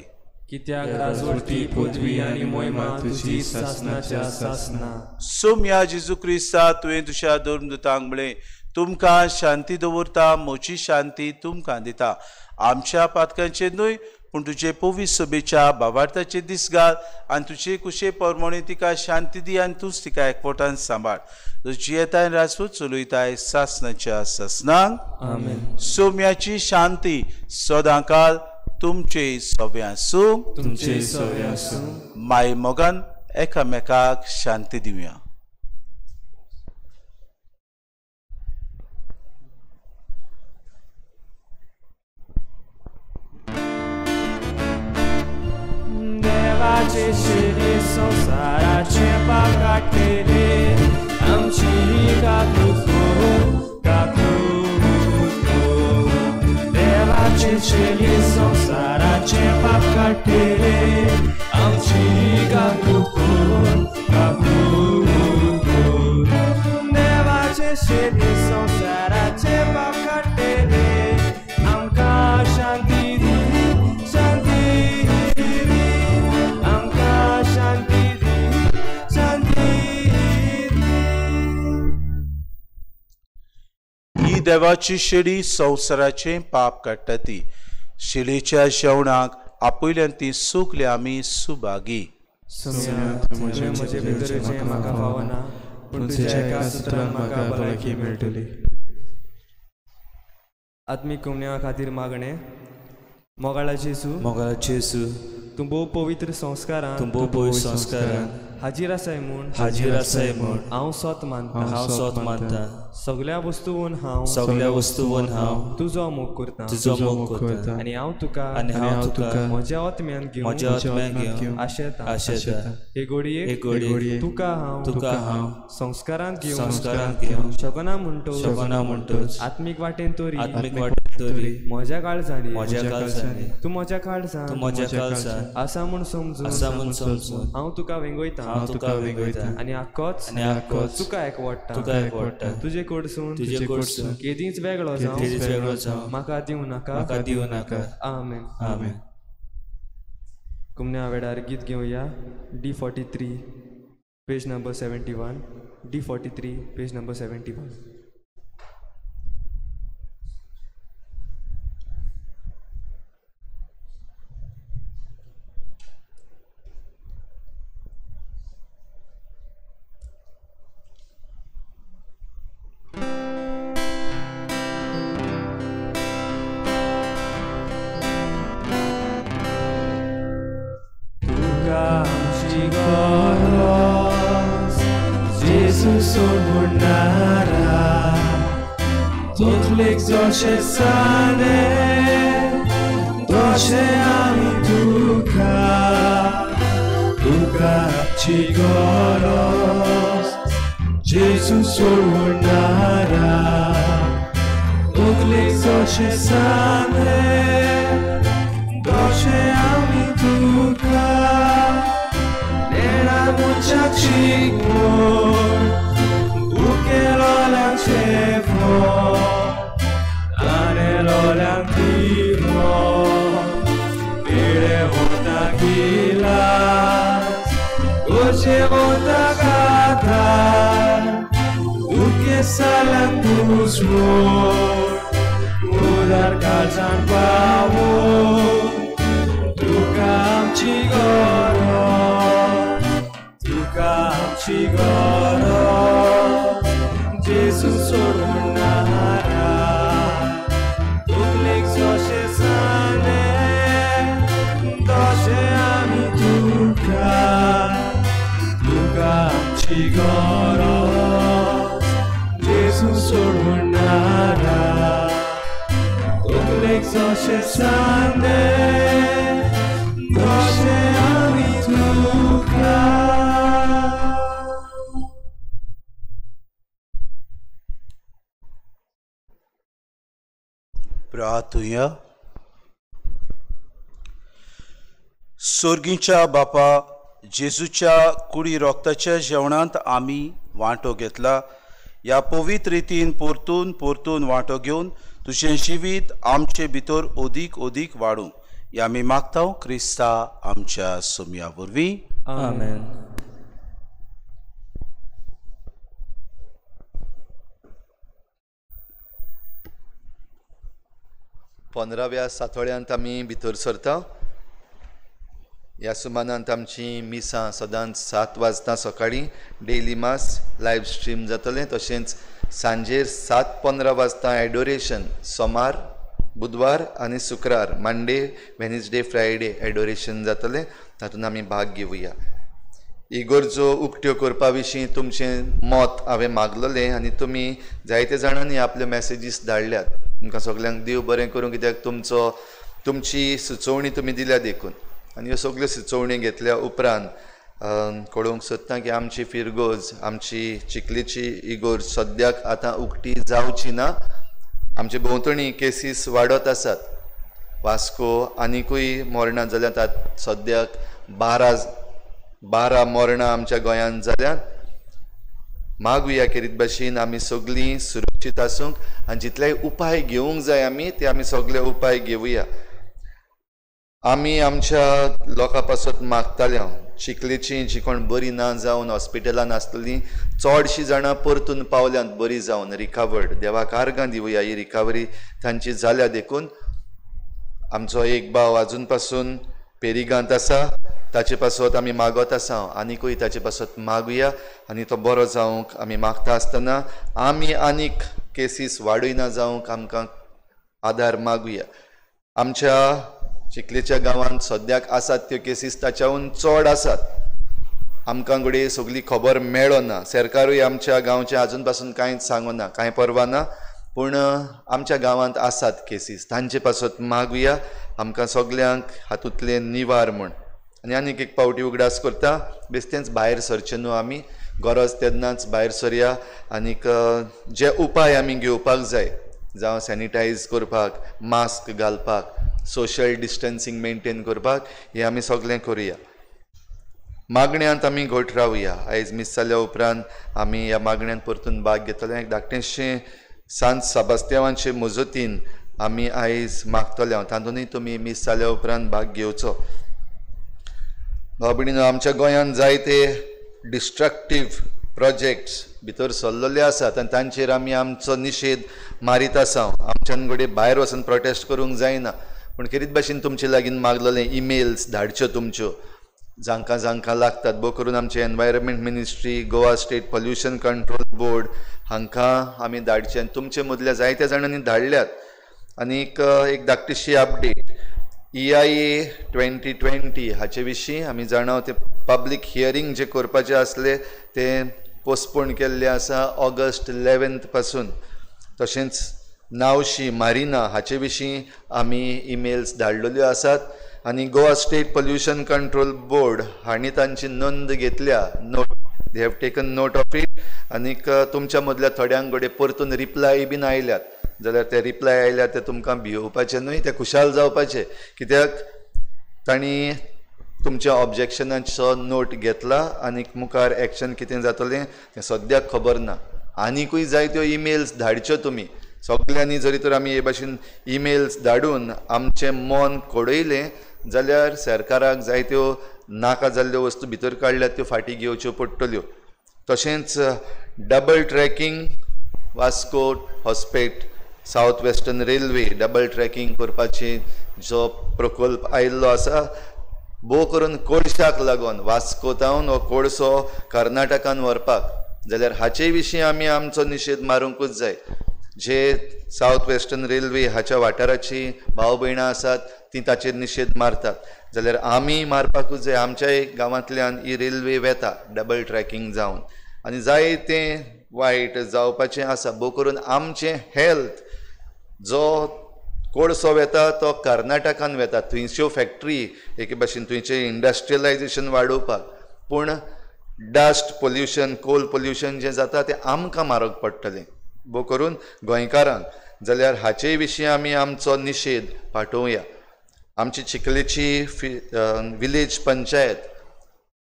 कित्याक राजवटी पदवी आनी मोहिमा तुजी सासनाच्या सासना. सोम्या जेजू क्रिस्ता, तुवें तुज्या धर्मदूतांक म्हळें, तुमकां शांती दवरता, म्हजी शांती तुमकां दिता. आमच्या पातकांचेर न्हय पूण तुजे पवित्र सभेच्या भावार्थाचे दीस घाल आनी तुजे कुशे प्रमाणे तिका शांती दी आनी तूंच तिका एकवटान सांबाळ. तुजी येताय राजपूत चलयताय सासनाच्या सासनांक. आमेन. सोम्याची शांती सदांकाल तुमचे सव्या आसूं, तुमचे सव्या आसूं. माय मोगान एकामेकाक शांती दिवया. देवाचे शिरी संवसाराचे पाप काडटले, आमची काकूत काकूत कर. देवाचे शिरी संवसाराचे पाप काडटले, आमची काकूत कर काकूत कर. देवाचे शिरी संवसाराचे पाप काडटले, आमकां शांती दी, शांती दी, आमकां शांती दी, शांती दी. ही देवाची शेळी संवसाराचें पाप काडटा ती. शेळीच्या जेवणाक आपयल्यान ती सुकल्या आमी सुभागी. तुजें म्हजे भितर जें म्हाका फावना, पूण तुज्या एका सुत्रान म्हाका भलायकी मेळटली. आत्मीक कुमण्या खातीर मागणें. मोगाळा जेजू, मोगाळा जेजू, तूं भोव पवित्र संस्कारान, तूं भोव पवित्र संस्कारान हाजीर आसाय म्हूण, हाजीर आसाय म्हूण हांव सोत मानता, हांव सोत मानता. सगळ्या वस्तून हांव, सगळ्या वस्तून हांव तुजो मोग करता, तुजो मोग करता. आनी हांव तुका, आनी हांव तुका म्हज्या आत्म्यान घेवन, म्हज्या आत्म्यान घेवन आशेता, आशेता. हे घडयेक, हे घडयेक तुका हांव, तुका हांव संस्कारांत घेवन, संस्कारांत घेवन शकना म्हणटो, शकना म्हणटोच आत्मीक वाटेन तरी, आत्मीक वाटेन तरी म्हज्या काळजांनी, म्हज्या काळजांनी तूं म्हज्या काळजान, तूं म्हज्या काळजान आसा म्हूण समजून, आसा म्हूण समजून हांव तुका वेंगयता, हांव तुका वेंगयता. आनी आक्कोच, आनी आक्कोच तुका एकवडटा, तुका एकवडटा. तुजे कडसून, तुजे कडसून केदींच वेगळो जावं, केदींच वेगळो जावं म्हाका दिवं नाका, म्हाका दिवं नाका. आमेन. आमेन. कुमण्या वेळार गीत घेवया. D43 page number 71. D43 page number 71. तकलेक जशें सानें तशें आमी तुका, तुका आमची गरज जेजू सोडणारा. तकलेक जशें सानें तशें आमी तुका, नेणा मनशाक शिकवण दुखेलोल्यांचें फळ तानेलोल्यांक दिवप पेडे वता गिलास गरजे वता आदार दुखेसाल्यांक पुसवण उदार काळजान पावोवंक तुका आमची गरज, तुका आमची गरज जेजू सोडणारा. तकलेक जशें सानें तशें आमी तुका, तुका आमची गरज जेजू सोडणारा. तकलेक जशें सानें तशें आमी तुका. प्रार्थुया. सोर्गीच्या बापा, जेजूच्या कुडी रोगताच्या जेवणांत आमी वांटो घेतला. ह्या पवित्र रितीन परतून परतून वांटो घेवन तुजें जिवीत आमचे भितर अदीक अदीक वाडूं ह्या आमी मागता क्रिस्ता आमच्या सोमया वरवीं. आमेन. पंदराव्या सातोळ्यांत आमी भितर सरता. ह्या सुमानांत आमची मिसां सदांच 7 वाजता सकाळीं डेली मास लायव्ह स्ट्रीम जातलें. तशेंच सांजेर 7:15 वाजता एडोरेशन, सोमार, बुधवार आनी शुक्रार, मंडे, वेनसडे, फ्रायडे एडोरेशन जातलें. तातूंत आमी भाग घेवया. इगर्जो उक्त्यो करपा विशीं तुमचें मत हांवें मागलेलें आनी तुमी जायते जाणांनी आपल्यो मॅसेजीस धाडल्यात. तुमकां सगल्यांक देव बरें करूं, कित्याक तुमचो तुमची सुचोवणी तुमी दिल्या देखून. आनी ह्यो सगल्यो सुचोवणी घेतल्या उपरांत कळोवंक सोदता की आमची फिरगोज, आमची चिखलेची इगोर्ज सद्याक आतां उक्ती जावची ना. आमचे भोंवतणी केसीस वाडत आसात. वास्को आनिकूय मरणां जाल्यात. आतां सद्याक 12 मरणां आमच्या गोंयांत जाल्यात. मागुया केरीत भाशेन आमी सगळीं सुरक्षीत आसूंक आनी जितले उपाय घेवंक जाय आमी ते आमी सगळे उपाय घेवया. आमी आमच्या लोकां पासत मागताले, चिखलेची जी कोण बरी ना जावन हॉस्पिटलान आसतलीं चडशीं जाणां परतून पावल्यांत बरी जावन, रिकवर्ड. देवाक आर्गां दिवया, ही रिकवरी तांची जाल्या देखून. आमचो एक भाव आजून पासून पेरिगांत आसा, ताचे पासत आमी मागत आसा, आनिकूय ताचे पासत मागुया आनी तो बरो जावंक आमी मागता आसतना आमी आनीक केसीस वाडयना जावंक आमकां आदार मागुया. आमच्या चिखलेच्या गांवांत सद्याक आसात त्यो केसीस ताच्याहून चड आसात. आमकां घडये सगळी खबर मेळना, सरकारूय आमच्या गांवचें आजून पासून कांयच सांगना, कांय पर्वा ना, पूण आमच्या गांवांत आसात केसीस, तांचे पासत मागुया आमकां सगल्यांक हातूंतलें निवार म्हूण. आनी आनीक एक पावटी उगडास करता, बेस्तेंच भायर सरचें न्हू, आमी गरज तेन्नाच भायर सरया. आनीक जे उपाय आमी घेवपाक जाय, जावं सॅनिटायज करपाक, मास्क घालपाक, सोशल डिस्टन्सींग मेनटेन करपाक, हें आमी सगळें करुया. मागण्यांत आमी घट रावया. आयज मीस जाल्या उपरांत आमी ह्या मागण्यांत परतून भाग घेतले. एक धाकटेंशें सांत साबास्त्यावांचे मजतीन आमी आयज मागतले, तातूंतय तुमी मीस जाल्या उपरांत भाग घेवचो. भाव भयणीनो, आमच्या गोंयांत जायते डिस्ट्रक्टीव प्रोजेक्ट्स भितर सरलेले आसात आनी तांचेर आमी आमचो निशेध मारीत आसा. आमच्यान घडये भायर वचून प्रोटेस्ट करूंक जायना, पूण खेरीत भाशेन तुमचे लागीं मागलेले इमेल्स धाडच्यो तुमच्यो जांकां जांकां लागतात, भोव करून आमचे environment ministry, Goa state pollution control board हांकां आमी धाडचे. आनी तुमचे मदल्या जायत्या जाणांनी धाडल्यात. आनीक एक धाकटीशी अपडेट, EIA 2020 हाचे विशीं आमी जाणा तें पब्लीक हियरींग जें करपाचें आसलें तें पोस्टपोन केल्लें आसा ऑगस्ट 11 पासून. तशेंच नावशी मारिना हाचे विशीं आमी इमेल्स धाडलेल्यो आसात. आनी Goa state pollution control board हांणी तांची नोंद घेतल्या, note, they have taken note of it. आनीक तुमच्या मदल्या थोड्यांक घडये परतून रिप्लाय बीन आयल्यात, जाल्यार ते रिप्लाय आयल्यार ते तुमकां भियोवपाचें न्हय, ते खुशाल जावपाचे, कित्याक तांणी तुमच्या ऑब्जेक्शनाचो नोट घेतला आनीक मुखार एक्शन कितें जातलें तें सद्याक खबर ना. आनिकूय जायत्यो इमेल्स धाडच्यो तुमी सगल्यांनी. जरी तर आमी हे भाशेन इमेल्स धाडून आमचें मन खोडयलें जाल्यार सरकाराक जायत्यो नाका जाल्ल्यो वस्तू भितर काडल्यात त्यो फाटीं घेवच्यो पडटल्यो. तशेंच double tracking Vasco Hospet south western railway double tracking करपाची जो प्रकल्प आयिल्लो आसा, भोव करून कोळशाक लागून वास्को तावन हो कोळसो कर्नाटकान व्हरपाक, जाल्यार हाचे विशीं आमी आमचो निशेध मारूंकूच जाय. जे सावथ वेस्टर्न रेल्वे हाच्या वाठाराची भाव भयणां आसात ती ताचेर निशेध मारतात, जाल्यार आमी मारपाकूच जाय. आमच्याय गांवांतल्यान ही रेल्वे वेता डबल ट्रॅकिंग जावन आनी जाय तें वायट जावपाचें आसा. भोव करून आमचें हेल्थ, जो कोळसो वेता तो कर्नाटकान वेता, थंयच्यो फॅक्ट्री एके भाशेन थंयचें इंडस्ट्रियलायजेशन वाडोवपाक, पूण डस्ट पोल्युशन, कोल पोल्युशन जें जाता तें आमकां म्हारग पडटलें, भोव करून गोंयकारांक. जाल्यार हाचे विशीं आमी आमचो निशेध पाठोवया. आमची चिखलेची village panchayat,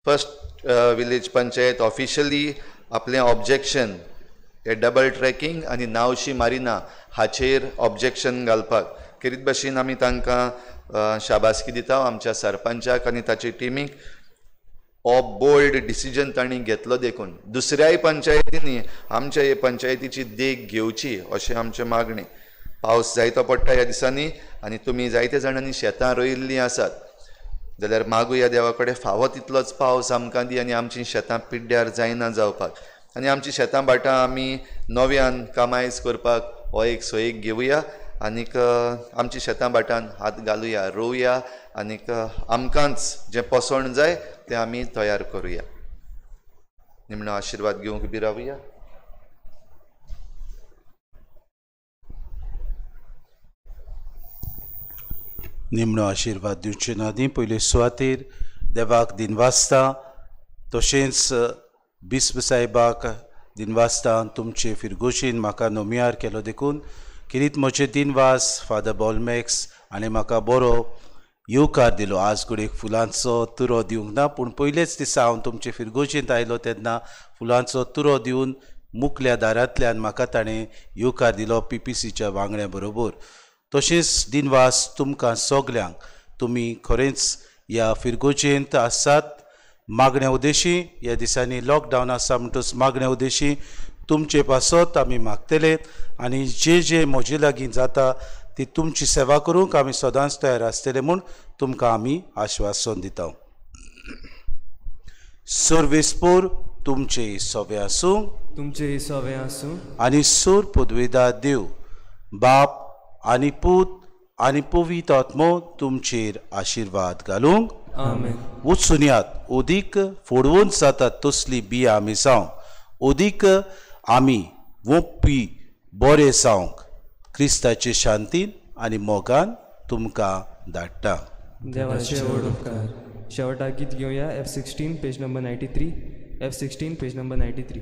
first village panchayat officially आपलें ऑब्जेक्शन हे डबल ट्रॅकिंग आनी नावशी मारिना हाचेर ऑब्जेक्शन घालपाक खेरीत भाशेन आमी तांकां शाबासकी दिता, आमच्या सरपंचाक आनी ताचे टिमीक. हो बोल्ड डिसिजन तांणी घेतलो देखून दुसऱ्याय पंचायतींनी आमच्या हे पंचायतीची देख घेवची अशें आमचें मागणें. पावस जायतो पडटा ह्या दिसांनी आनी तुमी जायते जाणांनी शेतां रोयिल्लीं आसात, जाल्यार मागुया देवा कडेन फावो तितलोच पावस आमकां दी आनी आमचीं शेतां पिड्ड्यार जायना जावपाक, आनी आमचीं शेतां भाटां आमी नव्यान कामायज करपाक हो एक सोयीक घेवया आनीक आमची शेतां भाटान हात घालुया, रोवया आनीक आमकांच जें पोसवण जाय तें आमी तयार करुया. निमणो आशिर्वाद घेवंक बी रावया. निमणो आशिर्वाद दिवचे नादी पयले सुवातेर देवाक दिनवासता, तशेंच बिस्प साहेबाक दिनवासता तुमचे फिरगोशीन म्हाका नोमियार केलो देखून किरीत म्हजे दिनवास फादर बॉलमॅक्स आनी म्हाका बरो येवकार दिलो. आज घडयेक फुलांचो तुरो दिवंक ना, पूण पयलेच दिसा हांव तुमचे फिरगोशींत आयलो तेन्ना फुलांचो तुरो दिवन मुकल्या दारांतल्यान म्हाका ताणें येवकार दिलो PPCच्या वांगड्या बरोबर. तशेंच दिनवास तुमकां सगल्यांक, तुमी खरेंच ह्या फिरगोजेंत आसात. मागण्या उद्देशी ह्या दिसांनी लॉकडावन आसा म्हणटच मागण्या उद्देशी तुमचे पासत आमी मागतले आनी जे जे म्हजे लागीं जाता ती तुमची सेवा करूंक आमी सदांच तयार आसतले म्हूण तुमकां आमी आश्वासन दिता. सर्वेस्पोर तुमचे सवे आसूं, तुमचे सवे आसूं आनी सूर पदवेदार देव बाप आनी पूत आनी पवित्र आत्मो तुमचेर आशिर्वाद घालूंक. आमेन. वचून यात, ओदीक फोडवून जातात तसली बियां आमी जावंक, ओदीक आमी वोंपी बरे जावंक क्रिस्ताचे शांतीन आनी मोगान तुमकां धाडटा. देवाचे व्हड उपकार. शेवटाक गीत घेवया F16 page number 93, F16 page number 93.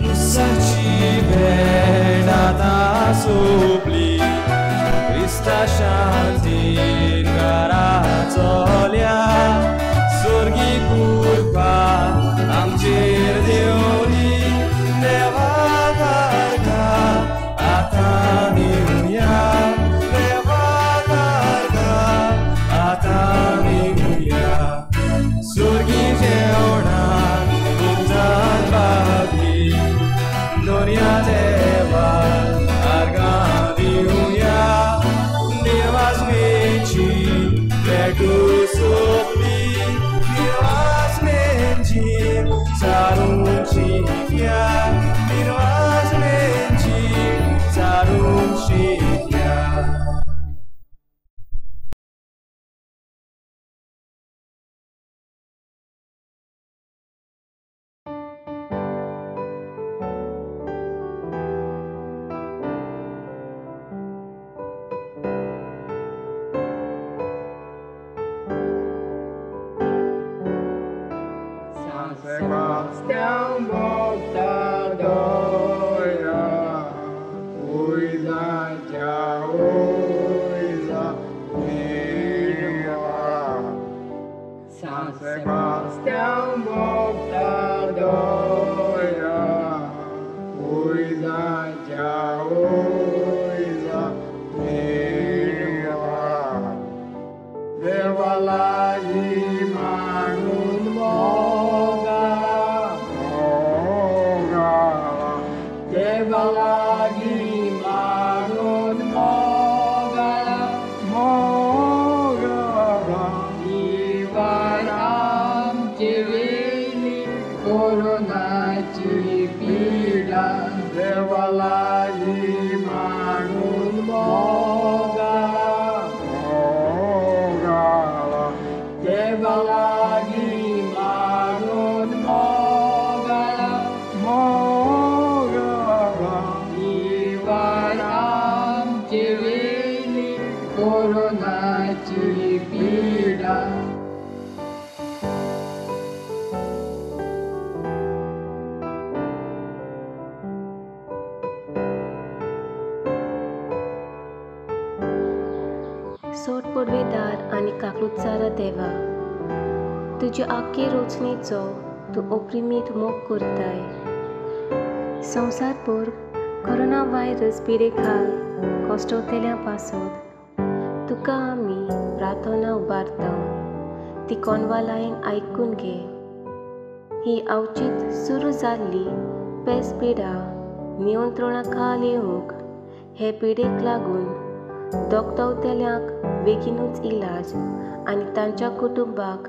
मिसाची भेट आतां सोंपली, क्रिस्ता शांतीन घरा चलया, स्वर्गी कृपा आमचेर देवली, देवा तारखा आतां दिवया, देवा तारखा आतां दिवया, स्वर्गी जेवणान उपजान बागली, दोनया देवा आर्गां दिवया, निर्वासमेची भेटू सोंपली, निर्वासमेची चारूंची या, निर्वासमेची चारूंची या. Sebastian Botadoya, Uiza Jauiza Mirwa. San Sebastian Botadoya, Uiza Jauiza Mirwa. Devalagi Manun Moga, Devalagi Manun Mogala, Mogala, Ivar आमचे वेली कोरोनाची पीडा, देवालागी मानून मोगाला, मोगाला, देवालागी मानून मोगाला, मोगाला, इवार आमचे वेली कोरोनाची पीडा. सोट पुडवेदार आनी काकलुतसारा देवा, तुज्या आख्खे रोचणेचो तूं ओप्रिमीत मोग करताय. संवसारभर कोरोना व्हायरस पिडेखाल कश्टवतेल्या पासत तुका आमी प्रार्थना उबारता, ती कोनवालायन आयकून घे. ही अवचीत सुरू जाल्ली पेस पिडा नियंत्रणा खाल येवंक हे पिडेक लागून दोगतवतेल्यांक बेगीनूच इलाज आनी तांच्या कुटुंबाक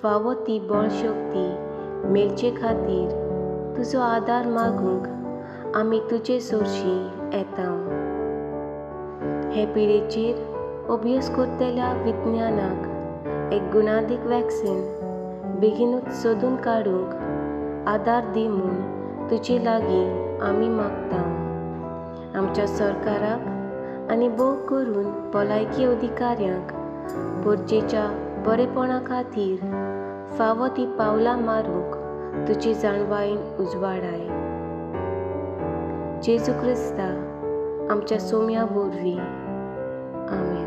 फावो ती बळशक्ती मेळचे खातीर तुजो आदार मागूंक आमी तुजे सोरशी येता. हे पिडेचेर अभ्यास करतल्या विज्ञानाक एक गुणादीक वॅक्सिन बेगीनूच सोदून काडूंक आदार दी म्हूण तुजे लागीं आमी मागता. आमच्या सरकाराक आनी भोव करून भलायकी अधिकाऱ्यांक गरजेच्या बरेपणा खातीर फावो ती पावलां मारूंक तुजी जाणवायेन उजवाडाय. जेजू क्रिस्ता आमच्या सोम्या वरवीं, आमेन.